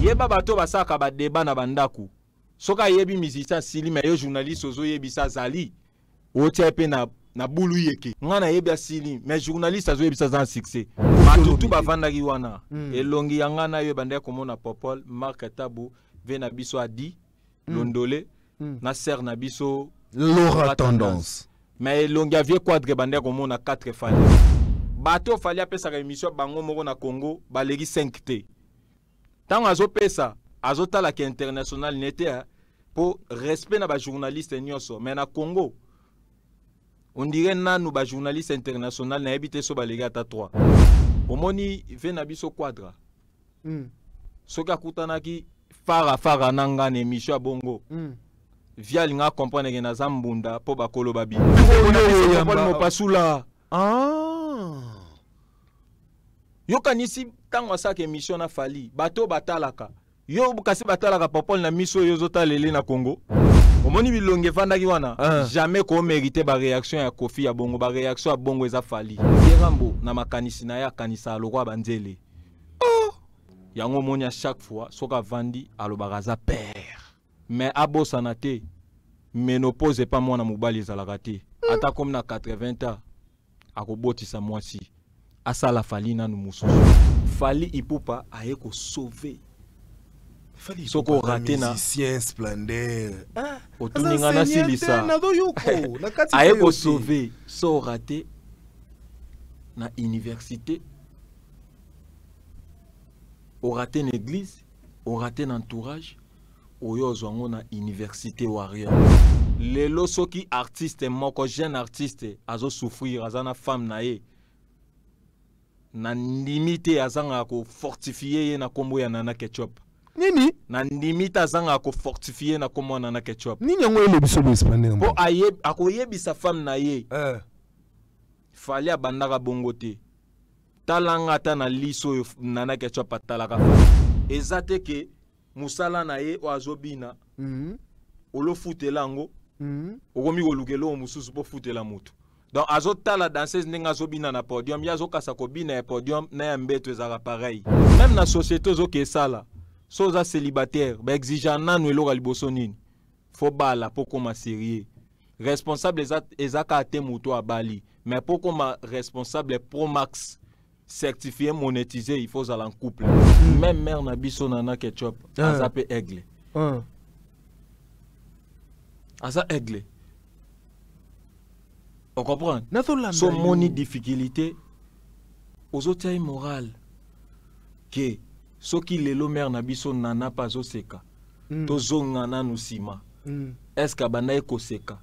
Yeba bato basalaka badeba na bandako, soki ayebi musicien asili, me yo journaliste ozoyebisa azali otia ye mpe na bulu yeke. Ngai nayebi asili, mais journaliste azoyebisa aza na succès. Bato tu bavandaki wana, elongi ya ngai na yo ebandaki komona Popol, Mark Tabu ve na biso, Adi Londole na ser na biso Laura Tendance. Mais elongi ya vieux Quadre ebandaki komona 4 Fali. Bato Fali apesaka émission bango moko na Congo baleki 5 te. Ntango azopesa, azotalaka international nete mpo respect na bajournaliste nyonso, mais na Congo on dirait nanu bajournaliste international nayebi te so baleki ata 3. Omoni ve na biso Quadra, soki akutanaki fara fara na nga na émission ya bongo, via alinga comprendre ke naza mbunda mpo bakoloba bino mopasula. Yokanisi ntango asalaka émission na Fali, bato batalaka yo, kasi batalaka Popol na miso oyo ozotalele na Congo. Omoni bilongi evandaki wana, jamais komérite baréaction ya Kofi ya bongo. Baréaction ya bongo eza Fali Yerambo na makanisi na ye, akanisaka lokola banzele. Yango omoni, à chaque fois soki avandi alobaka aza père, mais abosana te ménopause epa mwana mobali ezalaka te. Ata komi na 80 ans, akobotisa mwasi, asala Fali nanu mosusu. Fali Ipupa aye kosauve. Soki orate na musicien Splendeur. Otuninga nasilisa. Aye kosauve. So orate na université, orate na église, orate na entourage, oyo ozwa yango na université warrior. Lelo soki artiste moko, jeune artiste, azosouffrir, aza na femme na ye, na ndimi te azangaka kofortifie ye na nkombo ya Nana Ketchup. Nini? Na ndimi te azangaka kofortifie na nkombo ya Nana Ketchup. Nini yango elobi so boye, Splendeur? Mpo akoyebisa femme na ye, Fali abandaka bongo te. Talanga ata na liso oyo Nana Ketchup atalaka Fali, eza te ke mosala na ye oyo azobina, olofutela yango, okomi koluka eloko mosusu mpo futela motu. Donc azotala danseuse ndenge azobina na podium, ye azokasa kobina ya podium na ya mbeto ezalaka pareil. Même na société ozoka esala, so oza célibataire, baexige nanu eloko ya liboso nini? Fo bala mpo koma sérieux, responsable. Eza kaka te moto abali, mais mpo koma responsable pro max, certifié, monétisé, il faut ozala en couple. Même mère na biso Nana Ketchup aza mpe aigle, aza aigle, ocomprendre? So moni difficulté, ozotia ye moral ke soki lelo mère na biso Nana mpe azoseka, tozonga nanu nsima, est-ce abandaki koseka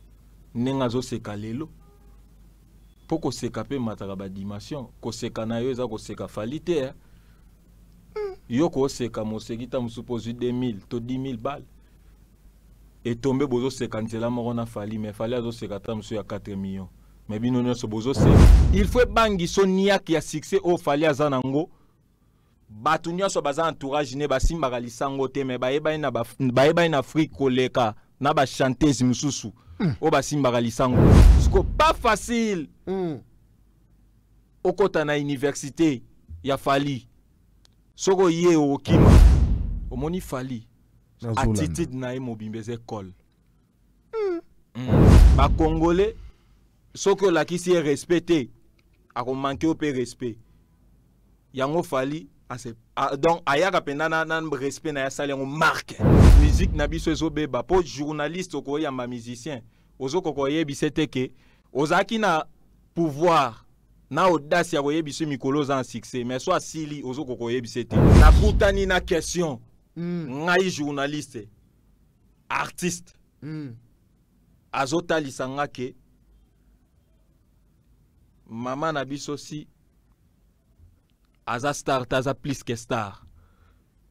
ndenge azoseka lelo? Mpo koseka mpe emataka badimension. Koseka na yo eza koseka Fali te, eh? Yo koseka moseki ta mosusu mpo ozwi 2000 to 10 000 balle etombe, bozoseka nzela moko na Fali, mais Fali azoseka ta mosusu ya 4 millions, mais bino nyonso bozoseka. Il faut ebangiso niake ya succès oyo Fali aza nango. Bato nyonso baza entourage ne basimbaka lisango te, mais bayebani na Afrique koleka na bachanteuse mosusu oyo basimbaka lisango. Siko pas facile okɔta na université ya Fali. Soki oye, okokima. Omoni Fali, attitude na ye mobimba eza école. Bakongole, soki olakisi ye respect te, akomanke yo mpe respect. Yango Fali donc ayaka mpenza na respect na ye, asali yango marque. Musique na biso ezobeba mpo journaliste okoyamba musicien, ozokoka oyebisa te ke ozalaki na pouvoir na audace ya koyebisa mikolo oza na succès, mais so asili, ozokoka oyebisa te. Nakutani na question, ngai journaliste, artiste azotalisa nga ke mama na biso si aza star te, aza plus que star.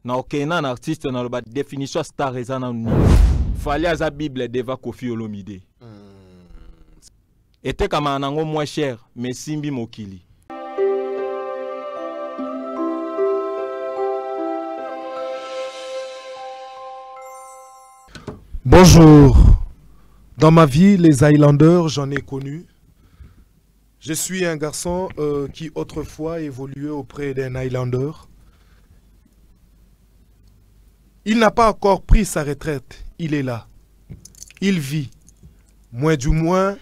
Na okende na artiste, naloba définition ya star eza nanu nini? Fali aza bible devant Kofi Olomide. Etekamaka nango moins cher, mais esimbi mokili. Bonjour. Dans ma vie, les Highlanders, j'en ai connu. Je suis un garçon qui autrefois évoluait auprès d'un Highlander. Il n'a pas encore pris sa retraite. Il est là. Il vit. Moins du moins,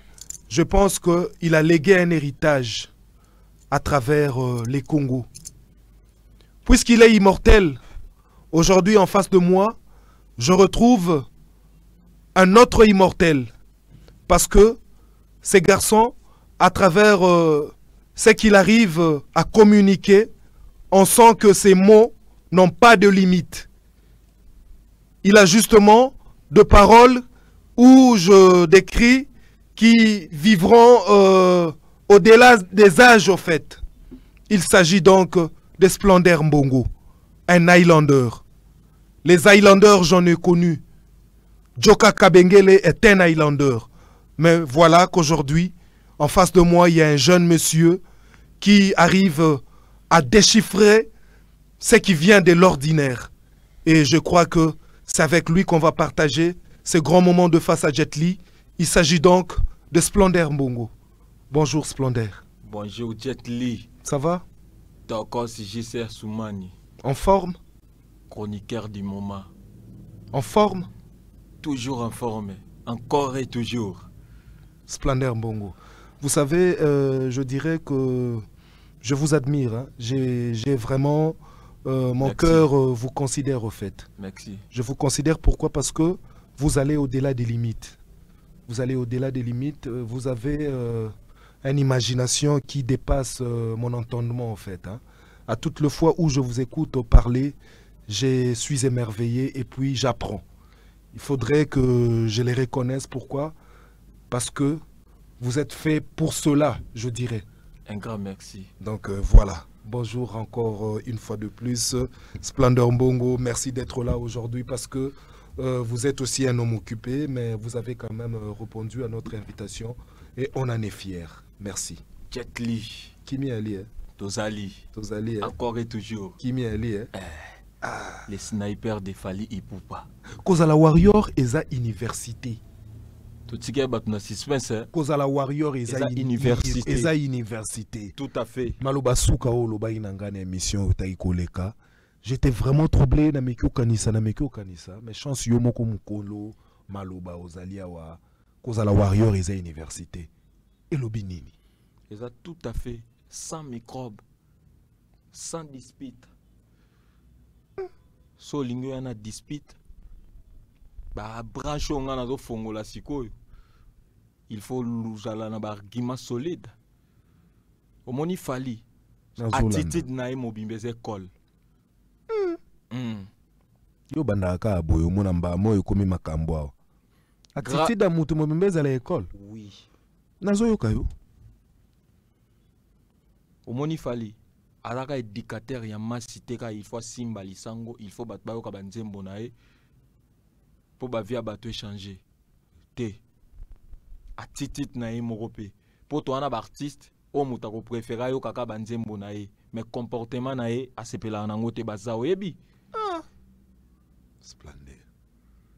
je pense qu'il a légué un héritage à travers les Congos. Puisqu'il est immortel, aujourd'hui en face de moi, je retrouve un autre immortel. Parce que ces garçons, à travers ce qu'il arrive à communiquer, on sent que ces mots n'ont pas de limite. Il a justement de paroles où je décris qui vivront au-delà des âges, au fait. Il s'agit donc de Splendeur Mbongo, un Highlander. Les Highlanders, j'en ai connu. Joka Kabengele est un Highlander. Mais voilà qu'aujourd'hui, en face de moi, il y a un jeune monsieur qui arrive à déchiffrer ce qui vient de l'ordinaire. Et je crois que c'est avec lui qu'on va partager ce grand moment de face à Jet Li. Il s'agit donc de Splendeur Mbongo. Bonjour Splendeur. Bonjour Jet Li. Ça va? Tokos JCR Soumani. En forme? Chroniqueur du moment. En forme? Toujours en forme. Encore et toujours. Splendeur Mbongo. Vous savez, je dirais que je vous admire. Hein. J'ai vraiment... mon cœur vous considère au fait. Merci. Je vous considère pourquoi? Parce que vous allez au-delà des limites. Vous allez au-delà des limites. Vous avez une imagination qui dépasse mon entendement en fait. Hein. À toutes les fois où je vous écoute parler, je suis émerveillé et puis j'apprends. Il faudrait que je les reconnaisse. Pourquoi? Parce que vous êtes fait pour cela, je dirais. Un grand merci. Donc voilà. Bonjour encore une fois de plus, Splendeur Mbongo, merci d'être là aujourd'hui parce que vous êtes aussi un homme occupé, mais vous avez quand même répondu à notre invitation et on en est fiers. Merci. Jet Li. Kimi Ali. Hein? Tozali. Tozali. Hein? Encore et toujours. Kimi Ali. Hein? Ah. Les snipers de Fally Ipupa. Kozala Warrior eza université. Suspense. Kozala Warrior eza université. Eza université. Tout à fait. Maloba suka o loba inanga na émission otai koleka. J'étais vraiment troublé na meki okanisa na meki okanisa, mais chance yo moko mukolo maloba ozali awa Kozala Warrior eza université. Elobi nini? Eza tout à fait sans microbe, sans dispute. So lingo yana dispute. Ba branche nga nazo fongola sikoyo. Il faut luzala na ba argument solide. Omoni Fally attitude na ye mobimba eza école. Yo bandaka boyo mona mba moyo komi makambo awa. Attitude ya mutu mobimba ezala école. Oui. Nazoyoka yo. Omoni Fally azaka éducateur ya masse te ka il faut simba lisango, il faut bato bayoka ba nzembo na ye. Pour ba vie bato échanger. Te attitude na ye moko pe. Po to wana ba artiste o muta ko préférer yo kaka ba nzembo na ye, mais comportement na ye asepela nango te baza oyebi. Ah. Splendide.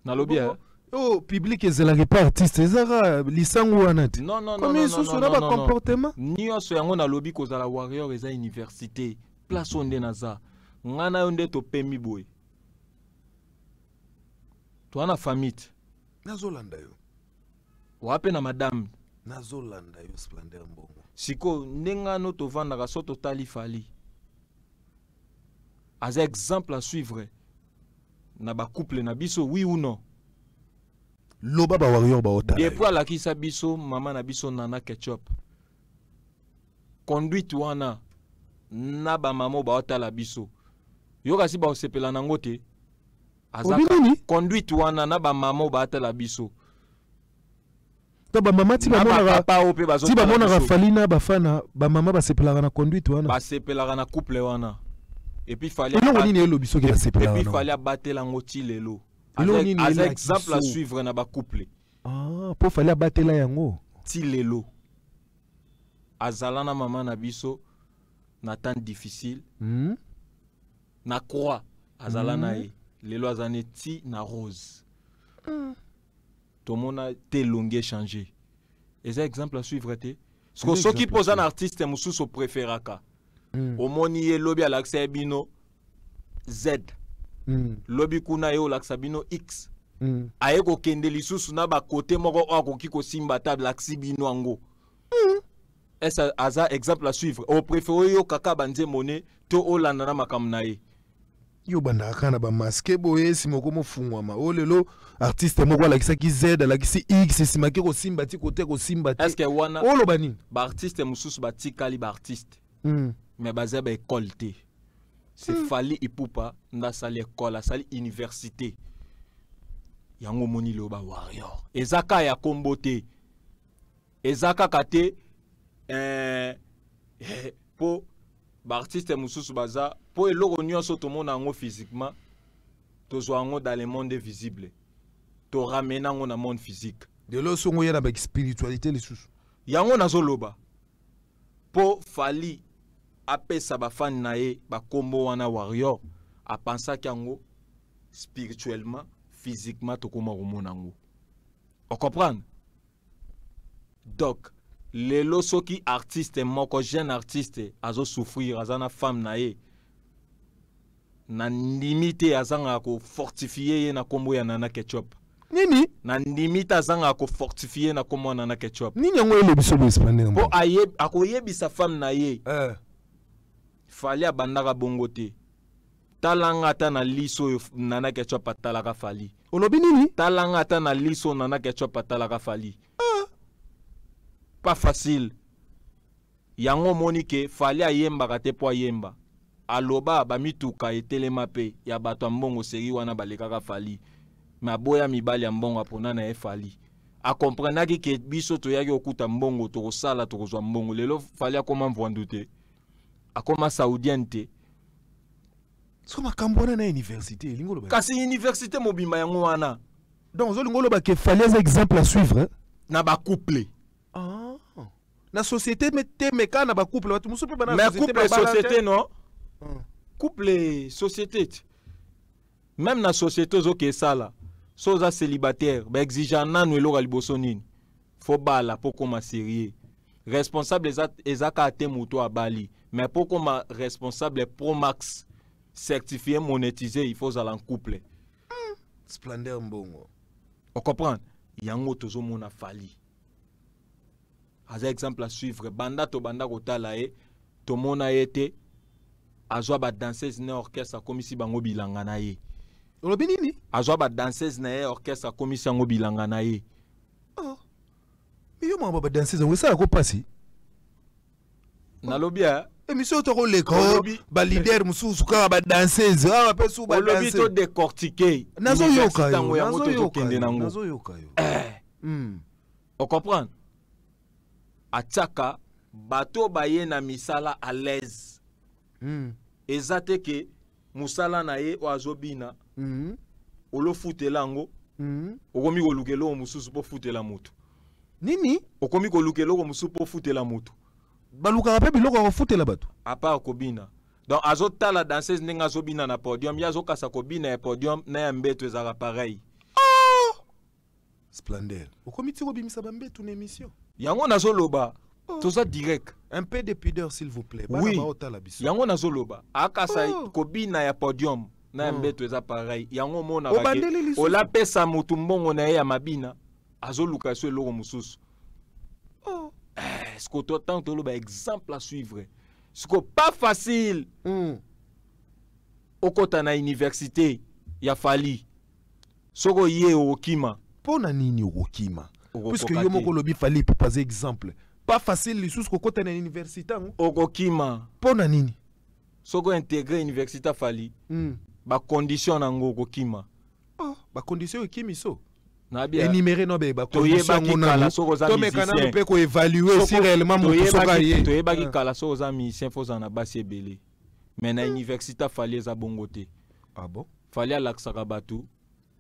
Na lobi hein. Oh public ezelaki pas artiste ezaka lisango wana te. Non non non. Comme isusu na ba comportement. Nyonso yango na lobi kozala warrior eza université. Place onde naza. Ngana yo nde to pemi boy. Toi na famille. Nazolanda yo. Wape na madame. Nazolanda yo Splendeur Mbongo. Siko ndenga no tovandaka so totali Fally. Aza exemple à suivre. Na ba couple na biso oui ou non. Loba ba warrior ba otala. Depuis alakisa biso mama na biso nana ketchup. Conduite wana na ba mama ba otala biso. Yo kasi ba osepela nango te. Azaka conduite wana na ba mama ba atala biso. To ba mama ti ba mona ti ba mona Fally na bafana ba mama ba sepelaka na conduite wana. Ba sepelaka na couple wana. Et puis fallait et puis fallait abattre lango ti lelo. Aza exemple à suivre na ba couple. Ah, po fallait abattre la yango. Ti lelo. Azala na mama na biso na temps difficile. Na croix azala na ye. Lelo azane ti na rose. Tomona te longue changé. Eza exemple à suivre te. Ce qui pose un artiste mususu préféraka. Omoni ye lobi alakisa bino Z. Lobi kuna ye olakisa bino X. Aye kokende lisusu na bakote moko oyo akoki kosimba ata alakisi bino yango. Est aza exemple à suivre? Opréféré oyoka kaka banzembo ne to olanda na makambo na ye? Yo bandaka kaka na bamasque boye, nsima okomofungwama. Oyo lelo artiste moko alakisaki Z, alakisi X, nsima ake kosimba ti kote kosimba te. Est ce que wana Oloba nini? Baartiste mosusu batikali baartiste, mais baza baekole te. C'est Fally Ipupa nde asali ekole, asali université. Yango omoni lelo bawarrior eza kaka ya kombo te, eza kaka te mpo baartiste mosusu baza mpo eloko nyonso tomona yango physiquement, tozwa yango dans le monde visible, toramena yango na monde physique. Lelo songo oya na baspiritualité lisusu. Yango nazoloba, mpo Fally apesa bafani na ye bakombo wana warrior, apansaki yango spirituellement, physiquement tokóma komona yango. Ocomprendre? Donc lelo soki artiste moko, jeune artiste, azosouffrir, aza na femme na ye, na ndimi te azangaka kofortifie ye na nkombo ya Nana Ketchup. Nini? Na ndimi te azangaka kofortifie ye na nkombo ya Nana Ketchup. Nini yango elobi so boespande? Mpo akoyebisa femme na ye: Fally abandaka bongo te, talanga ata na liso oyo Nana Ketchup atalaka Fally. Olobi nini? Talanga ata na liso Nana Ketchup atalaka Fally. Pas facile. Yango omoni ke Fally ayembaka te mpo ayemba. Aloba bamituka etelema mpe ya bato ya mbongo seri wana balekaka Fally, me aboya mibali ya mbongo, apona na ye Fally. Akomprenaki ke biso toyaki kokuta mbongo, tokosala, tokozwa mbongo. Lelo Fally akoma mvwandu te, akoma saoudienne te. So makambo wana na université elingi oloba? Kasi université mobimba yango wana. Donc ozolinga oloba ke Fally aza exemple à suivre, hein? Na bacouple. Ah. Na société me te, me kaka na bacouple, bato mosusu mpe bana. Mais couple, société, non. Couple, société te. Même na société ozoke esala, so oza célibataire, baexige nanu eloko ya liboso nini? Fo bala mpo koma sérieux, responsable. Eza kaka te moto abali, mais mpo koma responsable pro max, certifié, monétisé, il faut ozala en couple. Splendeur Mbongo. Ocomprendre? Yango tozomona Fally aza exemple à suivre. Banda tobanda kotala ye, tomona ye te azwa badanseuse na orchestre, akomisi bango bilanga na ye. Olobi nini? Azwa badanseuse na ye orchestre, akomisi yango bilanga na ye. Oh. Mais yo, makambo badanseuse yango esalaka mpasi. Nalobi ya Émission oyo tokoleka o baleader mosusu kaka badanseuse awa mpe su. Olobi todécortique. Nazoyoka yango. Yo. Yango tozokende nango. Nazoyoka yo. Ocomprendre? Atiaka bato baye na misala à l'aise. Eza te ke mosala na ye oyo azobina, olofutela yango, okomi koluka eloko mosusu mpo futela motu. Nini? Okomi koluka eloko mosusu mpo futela motu. Balukaka mpe biloko ya kofutela bato? À part kobina. Donc azotala danseuse ndenge azobina na podium, ye azokasa kobina ya podium na ya mbeto ezalaka pareil. Splendeur, okomi ti kobimisa bambetu na émission. Yango nazoloba, toza direct. Un peu de pudeur, s'il vous plaît, bana Oui. baotala biso. Yango nazoloba, akasa kobina ya podium na ya mbeto eza pareil. Yango omonaka ke Obandeli lisusu. olapesa motu mbongo na ye ya mabina, azoluka so eloko mosusu. Eh, siko to ntango toloba exemple à suivre, siko pas facile. Okota na université ya Fally, soki oye okokima. Mpo na nini okokima? Okokoka Puisque yo te. moko olobi Fally Ipupa aza exemple, pas facile lisusu kokota na université yango. Okokima. Mpo na nini? Soki ointegre université ya Fally, bacondition nango, okokima. Oh, bacondition ekimi so Nabia énuméré no be bacondition Toyebaki yango kala nanu. soki oza Tomeka nanu musicien. mpe koévalue si réellement moto soki aye. Toyebaki kala soki oza musicien, fo ozala na basi ebele, mais na université Fally eza bongo te. Ah bon? Fally alakisaka bato: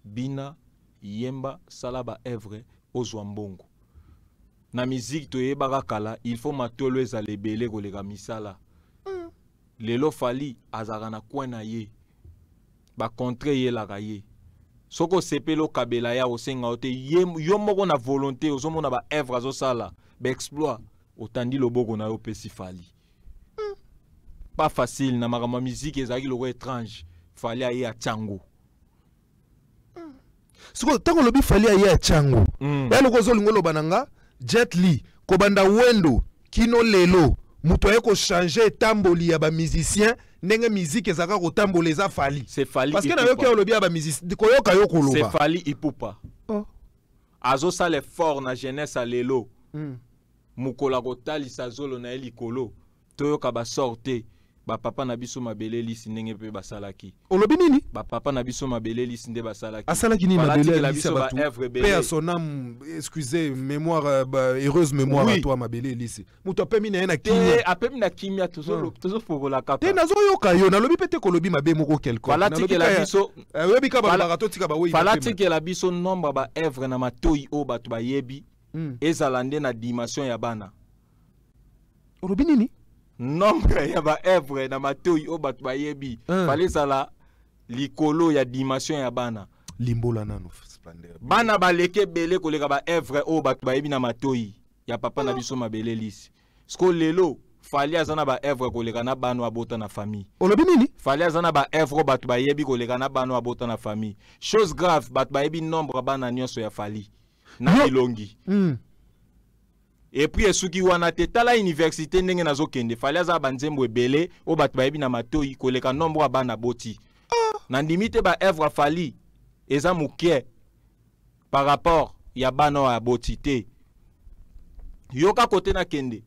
bina, yemba, sala baœuvre, ozwa mbongo. Na musique toyebaka kala il faut matolo ezala ebele koleka misala. Lelo Fally azalaka na coin na ye, bacontre eyelaka ye. Soki osepeli, okabela ya osenga yo te. Yo moko na volonté, ozomona baœuvre azosala, baexploit, otandi loboko na yo, opesi Fally. Pas facile. Na makambo ya musique ezalaki lokola étrange. Fally aye atyango. Sikoyo ntango olobi Fally aye atyango, ya loko ozolinga oloba na nga, Jet Li, kobanda Wendo kino lelo, moto aye kochanger etamboli ya bamusicien, ndenge musique ezalaka kotambola, eza Fally? C'est Fally. Parce que nayoki olobi ya bamusicien, koyoka yo koloba. C'est Fally Ipupa. Oh. Azosala effort na jeunesse ya lelo. Mokolo akotalisa zolo na ye likolo, toyoka basor te. Bapapa na biso Mabele Lisi, ndenge mpe basalaki. Olobi nini? Bapapa na biso Mabele Lisi nde basalaki. Asalaki nini? Fala Mabele atikela Elisi biso bato baœuvre pe ebele. À son âme, excusez, mémoire, bah, heureuse mémoire. Oui. À toi, Mabele Elisi, moto apemi na ye na Te. kimia. Apemi na kimia, tozofokola Te. Kaka. Nazoyoka yo, nalobi mpe te kolobi mabe moko quelconque. Fala Nalobi atikela biso oyebi kaka balobaka totika bawei. Fala atikela biso nombre ya baœuvre na matoi oyo bato bayebi, ezala nde na dimension ya bana. Olobi nini? Nombre ya baœuvre na matoi oyo bato bayebi, fallait ezala likolo ya dimension ya bana. Limbola nano, Splendeur. Bana baleki ebele koleka baœuvre oyo bato bayebi na matoi ya papa na biso Mabele Lisi. Siko lelo Fally aza na baœuvre koleka na bana oyo abota na famille. Olobi nini? Fally aza na baœuvre oyo bato bayebi koleka na bana oyo abota na famille. Chose grave, bato bayebi nombre ya bana nyonso ya Fally na elongi. Et puis esuki wana te. Tala université ndenge nazokende, Fally aza na banzembo ebele oyo bato bayebi na matoi koleka nombre ya bana boti. Nandimi te baœuvre ya Fally eza moke par rapport ya bana oyo aboti te. Yoka kote nakende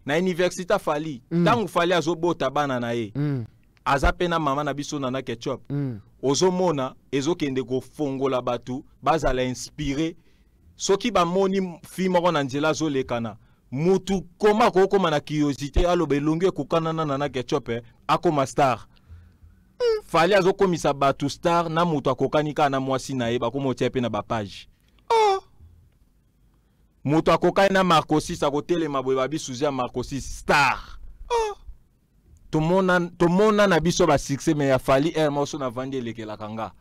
na université, Fally, ntango Fally azobota bana na ye, aza mpe na mama na biso Nana Ketchup. Ozomona ezokende kofongola bato bazala inspiré. Soki bamoni fille moko na nzela azolekana, mutu koma akokoma na curiosité, aloba elongi ekokana na Nana Ketchup, akoma star. Fally azokomisa bato star na moto akokani kaka na mwasi na ye, bakoma otia mpe na bapage. Oh. Moto akokani na Marcosis, akotelema boye, babisuzi ya Marcosis, star. Oh. Tomona na biso basuccès, mais ya Fally, aire moso navandi elekelaka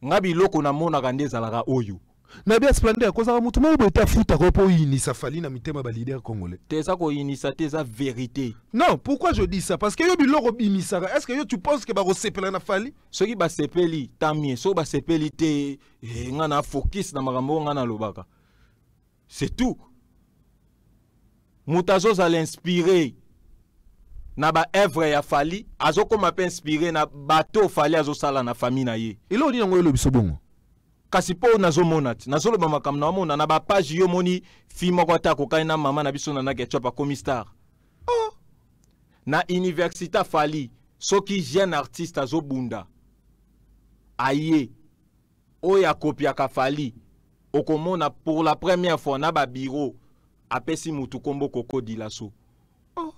nga biloko namonaka nde ezalaka oyo. Na bia Splendeur, kozala motu moko boye te afutaka mpo oyinisa Fally na mitema baleader congolais. Te, eza koyinisa te, eza vérité. Non, pourquoi je dis ça? Parce que yo biloko bimisaka, est ce que yo tu penses que bakosepela na Fally? Soki basepeli, tant mieux. Soki basepeli te, nga na focus na makambo oyo nga nalobaka, c'est tout. Moto azozala inspiré na baœuvre ya Fally, azokóma mpe inspiré na bato Fally azosala na famille na ye. Eloko nini yango elobi so bongo? Kasi mpo nazomona ti nazoloba makambo naomona na bapage. Yo moni fille moko ata akokani na mama na biso Nana Ketchup, akomi star. Oh. Na université Fally, soki jeune artiste azobunda, aye oyo akopiaka Fally, okomona pour la première fois na babiro apesi mutu nkombo Koko Dilaso. Oh.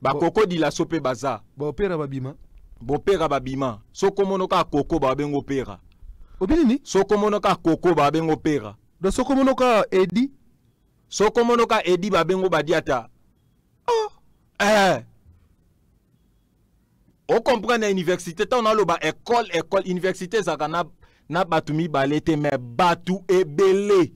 Bakoko Dilaso mpe baza. Baopera babima. Bopera babima. Soki omona kaka koko, babengo pera. Obi nini? Soki omona kaka koko, babengo pera. Donc soki omona kaka Edi? Soki omona kaka Edi, babengo Badiata. Oh. Ocomprendre? Na université, ntango naloba école, école université ezalaka na bato mibale te, mais bato ebele.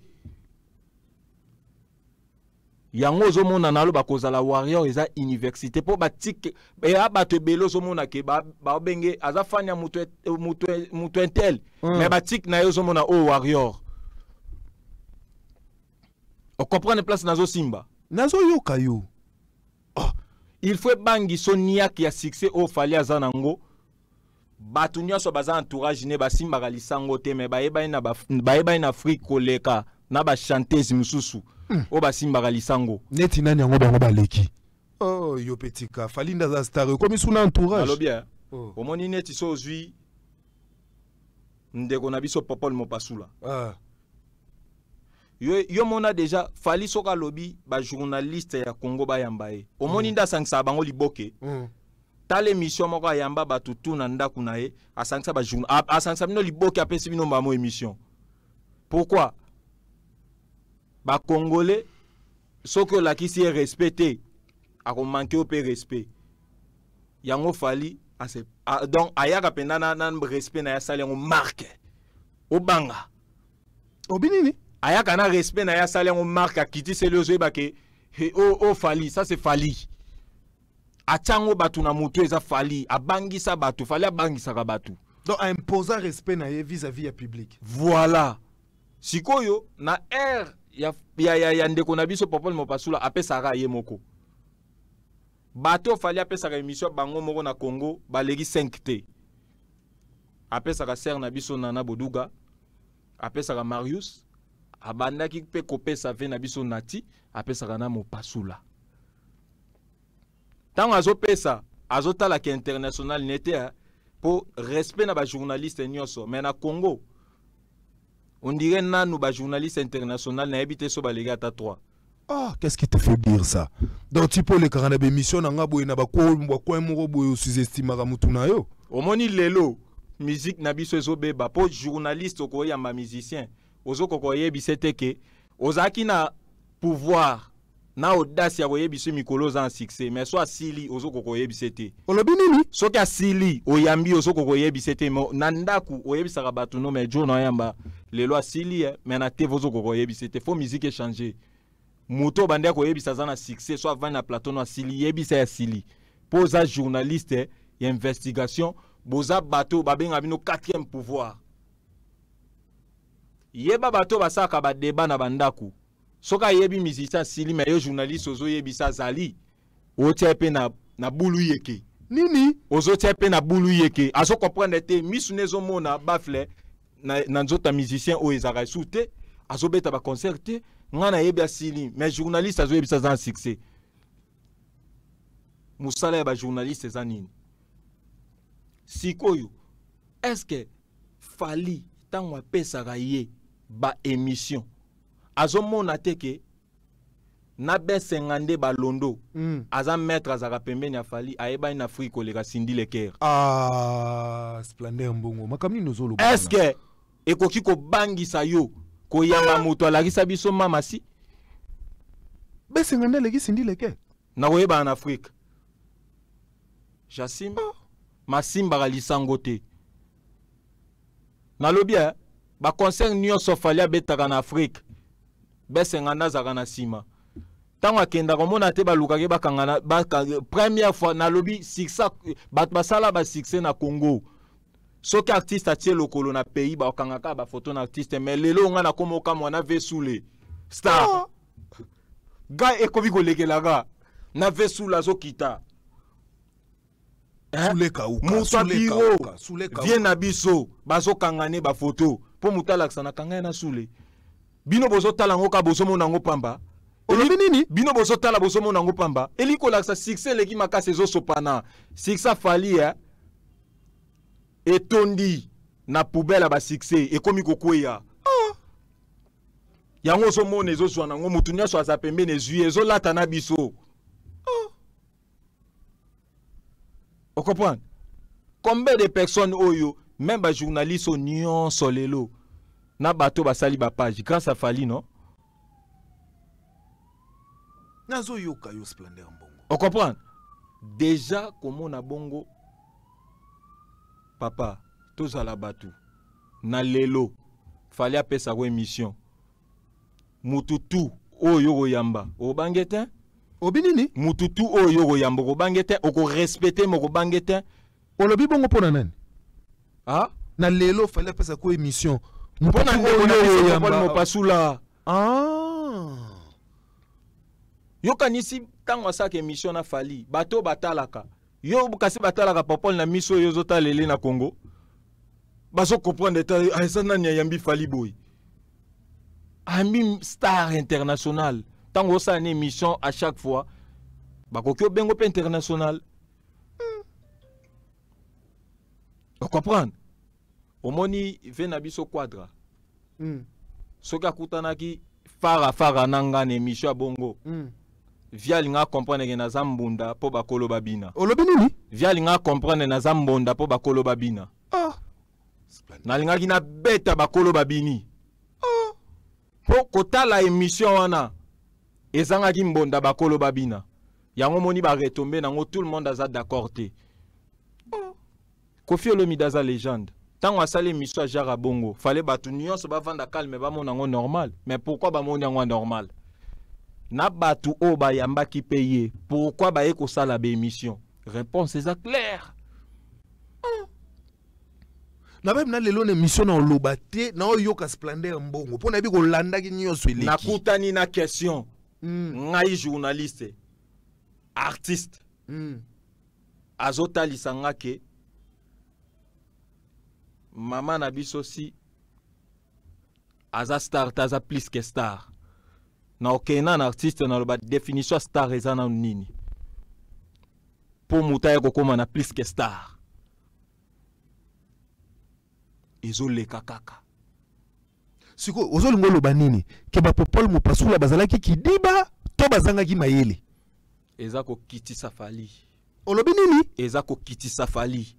Yango ozomona naloba kozala warrior eza université, mpo batike eya bato ebele. Ozomona ke babenge aza fan ya moto un tel, mais batike na ye ozomona oyo warrior. Ocomprendre place nazosimba? Nazoyoka yo. Oh, il faut ebangiso niake ya succès oyo Fally aza nango. Bato nyonso baza entourage ne basimbaka lisango te, mais bayebani na Afrique koleka na bachanteuse mosusu oyo basimbaka lisango. Neti nani yango bango baleki? Oh, yo mpe tika, Fally nde aza star, ekomi suna entourage. Nalobi Oh. omoni neti so ozwi ndeko na biso Popol Mopasula, Ah. yo mona déjà Fally, soki alobi bajournaliste ya Congo bayamba ye, omoni nde asangisaka bango liboke. Tala émission moko ayamba bato tu na ndako na ye, asangisa asangisa bino liboke, apesi bino mbamo émission. Pourquoi? Bacongolais, soki olakisi ye respect te, akomanke yo mpe respect. Yango Fally donc ayaka mpenza na respect na ye, asali yango marque, obanga. Obi nini? Ayaka na respect na ye, asali yango marque, akitiseli, ozoyeba ke o Fally, ça c'est Fally. Atiango bato na motu eza Fally abangisa bato, Fally abangisaka bato. Donc aimposa respect na ye vis-à-vis ya public. Voilà. Sikoyo na aire ya ndeko na biso Popol Mopasula apesaka ye moko. Bato Fally apesaka émission bango moko na Congo baleki 5 te. Apesaka ser na biso Nana Boduga, apesaka Marius, abandaki mpe kopesa ve na biso Nati, apesaka na Mopasula. Ntango azopesa azotalaka international nete po respect na ba journaliste nyonso, mais na Congo on dirait nanu ba journaliste international nayebi te so baleki ata 3. Ah, qu'est-ce qui te fait dire ça? Donc tu peux les na émission na nga boye na ba ko moko boye sous-estimaka mutu na yo. Omoni lelo musique na biso ezobeba po journaliste okoyamba musicien ozokoka koyebisa te ke ozalaki na pouvoir na audace ya koyebisa mikolo oza na succès, mais so asili ozokoka koyebisa te. Olobi nini? Soki asili oyambi ozokoka koyebisa te, na ndako oyebisaka bato no mais jo na oyamba lelo asili, mais na TV ozokoka koyebisa te. Faut musique echanger. Moto obandi koyebisa aza na succès, so avandi na plateau no asili, yebisa ya asili mpo oza journaliste ya investigation. Boza bato babengaka bino quatrième pouvoir. Yeba bato basalaka badeba na bandako, soki ayebi musicien asili, mais yo journaliste ozoyebisa azali, otia mpe na bulu yeke. Nini? Ozotia mpe na bulu yeke, azocomprendre te. Misu ne ezomona bafle na nzoto ya musicien oyo ezalaka esu te, azobeta baconcert te. Ngai nayebi asili, mais journaliste azoyebisa aza na succès. Mosala ya bajournaliste eza nini sikoyo? Est-ce Fally ntango apesaka ye baémission azomona te ke na besenga nde balondo? Aza maître, azalaka pembeni ya Fally, ayebani na Afrique koleka Cindy Le Cœur. Ah, Splendeur Mbongo, makambo nini ozoloba? Est ce que ekoki kobangisa yo koyamba moto alakisa biso mama si? Besenga nde aleki Cindy Le Cœur? Na koyebana na Afrique, jasim masimbaka lisango te. Nalobi baconcert nyonso Fally abetaka na Afrique, besenga nde azalaka na nsima. Ntango akendaka omona te balukaki bakanga première fois. Nalobi succès, bato basala basuccès na Congo, soki artiste atie lokolo na pays, bakangaka bafoto na artiste. Mais lelo nga nakoma okamwa na Vesule star. Oh. Ga ekomi kolekelaka na Vesule azokita moto ya biro vie na biso, bazokanga ne bafoto mpo moto alakisa na kanga ye na Sule. Bino bozotala yango kaka, bozomona yango pamba. Olobi nini? Bino bozotala, bozomona yango pamba. Eli kolakisa succès eleki makasi, ezosopana. Succès Fally etondi na poubelle ya basuccès, ekomi kokweya. Oh. Yango ozomona ezozwa nango motu nyonso aza pembeni, ezwi ezolata na biso. Oh. Ocomprendre combien de personnes oyo, même bajournaliste oyo nyonso lelo na bato basali bapage grâce à Fally, non? Nazoyoka yo, Splendeur Mbongo. Ocomprendre déjà komona bongo. Papa, tozala bato na lelo. Fally apesako émission, mutu tu oyo koyamba obange te. Obi nini? Mutu tu oyo koyamba okobange te, okorespecte me okobange te. Olobi bongo mpo na nani? Ah? Na lelo Fally apesako émission. Mpo na ndeko na biso Popol Mopasula. Ah. Yokanisi ntango asalaka émission na Fally, bato batalaka yo, kasi batalaka Popol na miso oyo ozotalele na Congo, bazocomprendre te eza nani ayambi Fally boye, ayambi star international. Ntango osala na émission, à chaque fois bakoki obengo mpe international. Ocomprendre? Omoni ve na biso Quadra, soki akutanaki fara fara na nga na émission ya bongo, vi alinga comprendre ke naza mbunda mpo bakolo babina. Olobi nini? Vi alinga comprendre naza mbonda mpo bakolo babina. Ah. Nalingaki nabeta bakolo babini mpo kotala émission wana ezangaki mbonda bakolo babina. Yango moni baretombe nango, tout le monde aza d'accord te. Koffi Olomide aza légende. Ntango asali émission ya genre bongo, fallait bato nyonso bavanda calme, bamona yango normal. Mais pourquoi bamoni yango anormal? Na bato oyo bayambaki mpe ye, pourquoi baye kosala baémission? Réponse eza claire. Nabebi na lelo na émission na oloba te, na oyoka Splendeur Mbongo mpo nayebi kolandaki nyonso eleki. Nakutani na question. Ngai journaliste, artiste azotalisa nga ke mama na biso si aza star te, aza plus que star. Na okende na artiste, naloba définition ya star eza nanu nini, mpo moto aya kokóma na plus que star, ezoleka kaka. Sikoyo ozolinga oloba nini? Ke bapopole Mopasula bazalaki kidiba to bazangaki mayele? Eza kokitisa Fally. Olobi nini? Eza kokitisa Fally.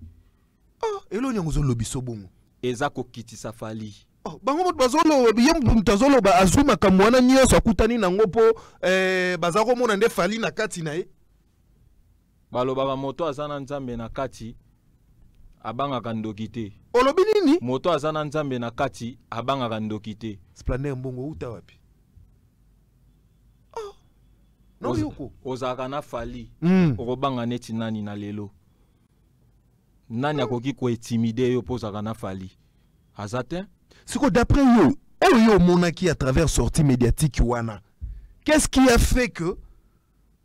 Ah, eloni yango ozolobiso bongo? Eza kokitisa Fally. Oh, bango moto bazoloba, ye moto azoloba, azwi makambo wana nyonso akutani nango mpo baza komona nde Fally na kati na ye. Balobaka moto aza na Nzambe na kati abangaka ndoki te. Olobi nini? Moto aza na Nzambe na kati abangaka ndoki te. Splendeur Mbongo uta wapi? Oh. Naoyoko. Ozalaka na Fally. Okobanga neti nani na lelo? Nani akoki kointimider yo mpo ozalaka na Fally? Aza te. Siko d'après yo, oyo yo omonaki à travers sortie médiatique wana, qu'est-ce qui a fait que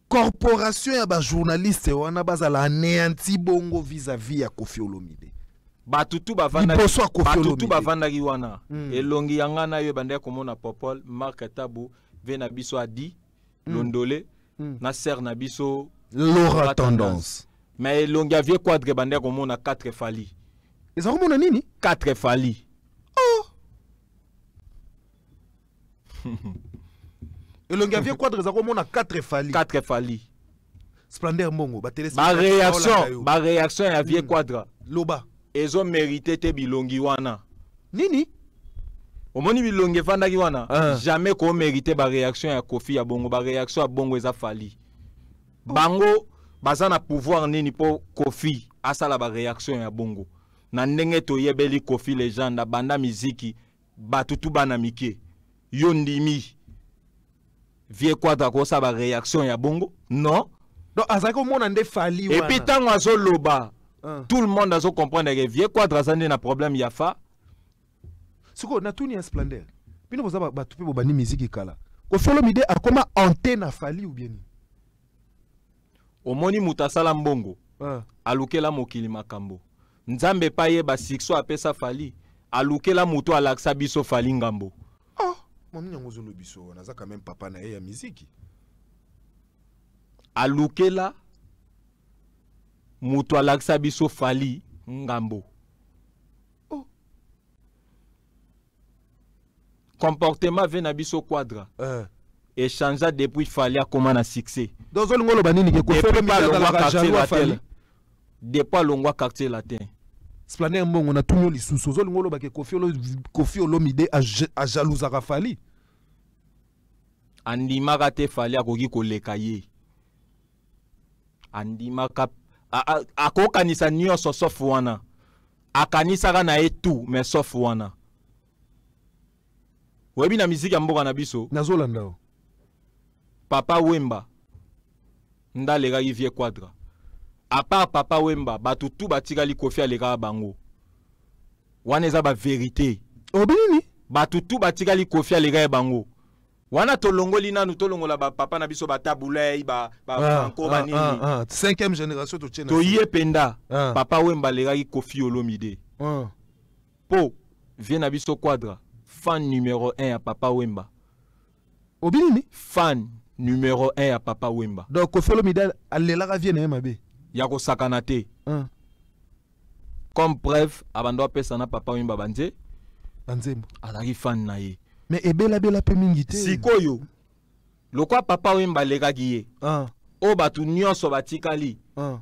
corporation ya bajournaliste wana bazala anéanti bongo vis-à-vis ya Koffi Olomide? Bato tu bavandaki, Liboso ya Koffi bato tu Olomide. bavandaki wana, elongi ya ngai na yo ebandaki komona Popol, Mark Tabu ve na biso, Adi Londole na ser na biso Laura Laura. Tendance. Mais elongi ya vieux Quadre ebandaki komona 4 Fally. Eza komona nini? 4 Fally. Oh! Elongi ya vieux Quadre eza komona 4 Fally. 4 Fally. Splendeur Mbongo, batele Baréaction ya vieux Quadre loba. Ezomérite te bilongi wana. Nini? Omoni bilongi efandaki wana? Ah. Jamais komérite baréaction ya Koffi ya bongo. Baréaction ya bongo eza Fally. Bango baza na pouvoir nini mpo Koffi asala baréaction ya bongo? Na ndenge toyebeli Koffi légende, abanda miziki bato tu bana mike, yo ndimi vieux Quadre akosala baréaction ya bongo? Non. Donc azalaki komona nde Fally Et puis wana. ntango azoloba, Ah. tout le monde azocomprendre ke vieux Quadre aza nde na problème ya fa. Sikoyo natuni ya Splendeur, bino boza bato mpe bobandi miziki kala, Koffi Olomide akoma ante na Fally ou bien nini? Omoni moto asala mbongo, Ah. alukela mokili makambo. Nzambe epai yeba succès apesa Fally, alukela moto alakisa biso Fally ngambo. Oh, mami, yango ozolobi so wana, aza quand même papa na ye ya miziki. Alukela moto alakisa biso Fally ngambo. Oh. Comportement ve na biso Quadra echangea depuis Fally akóma na succès. Donc ozolinga oloba nini? Ke Koffi Depuis Olomide alongwa azalaka Quartier jaloux ya Latin. Fally? Depuis alongwa Quartier Latin. Splendeur Mbongo, natuni yo lisusu, ozolinga oloba ke Koffi Olomide ajalousaka Fally? Andimaka te Fally akoki koleka ye. Andimaka, akokanisa nyonso sauf wana. Akanisaka na ye tout, mais sauf wana. Oyebi, na miziki ya mboka na biso, Nazolanda o. Papa Wemba nde alekaki vieux Quadra. À part Papa Wemba, bato tu batikali, Koffi alekaka bango. Wana eza bavérité. Olobi nini? Bato tu batikali, Koffi alekaki bango. Wana tolongoli nanu, tolongola bapapa na biso, batabulei, bafranco, banini. Ah, ah. Cinquième génération totie na Toye mpenza. Ah. Papa Wemba alekaki Koffi Olomide. Ah. Mpo vieux na biso Quadra, fan numéro 1 ya Papa Wemba. Obi nini? Fan numéro 1 ya Papa Wemba. Donc Koffi Olomide alelaka vieux na ye mabe? Ya kosakana te. Ah. Comme preuve, abando apesa na Papa Wemba banze Banzembo. Azalaki fan na ye. Mais ebelabela mpe mingi te. Sikoyo lokwa Papa Wemba alekaki ye, Ah, oyo bato nyonso batikali, ah,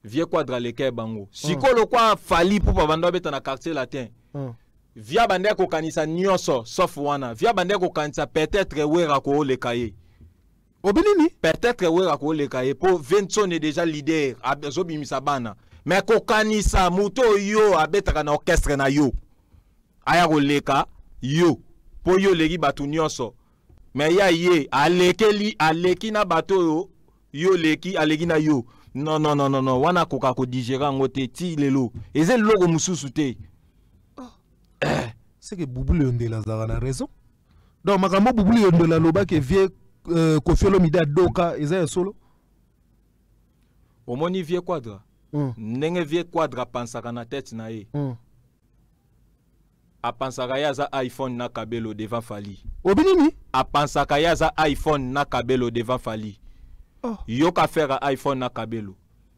vieux Quadre aleka ye bango. Sikoyo lokwa Fally mpo babando abeta na Quartier Latin, ah. vieux bande kokanisa nyonso sauf wana. Vieux bande kokanisa peut-être Wera kooleka ye. Obi nini? Peut-être Wera kooleka ye mpo Venson est déjà leader, azobimisa bana. Mais kokanisa moto oyo abetaka na orchestre na yo aya koleka yo mpo yo oleki bato nyonso. Mais ya ye alekeli, aleki na bato oyo yo leki, aleki na yo. Non, non, non, non, non, wana akoka kodigérer yango te ti lelo. Eza eloko mosusu te. C'est que Bubulu Yondela azalaka na raison. Donc makambo Bubulu Yondela alobaki, vieux Koffi Olomide adoka, eza ya solo. Omoni vieux Quadra, ndenge vieux Quadra apansaka na tete na ye, apansaka ye aza iPhone na kabelo devant Fally. Obi nini? Apansaka ye aza iPhone na kabelo devant Fally. Oh. Yoka faire iPhone na kabelo,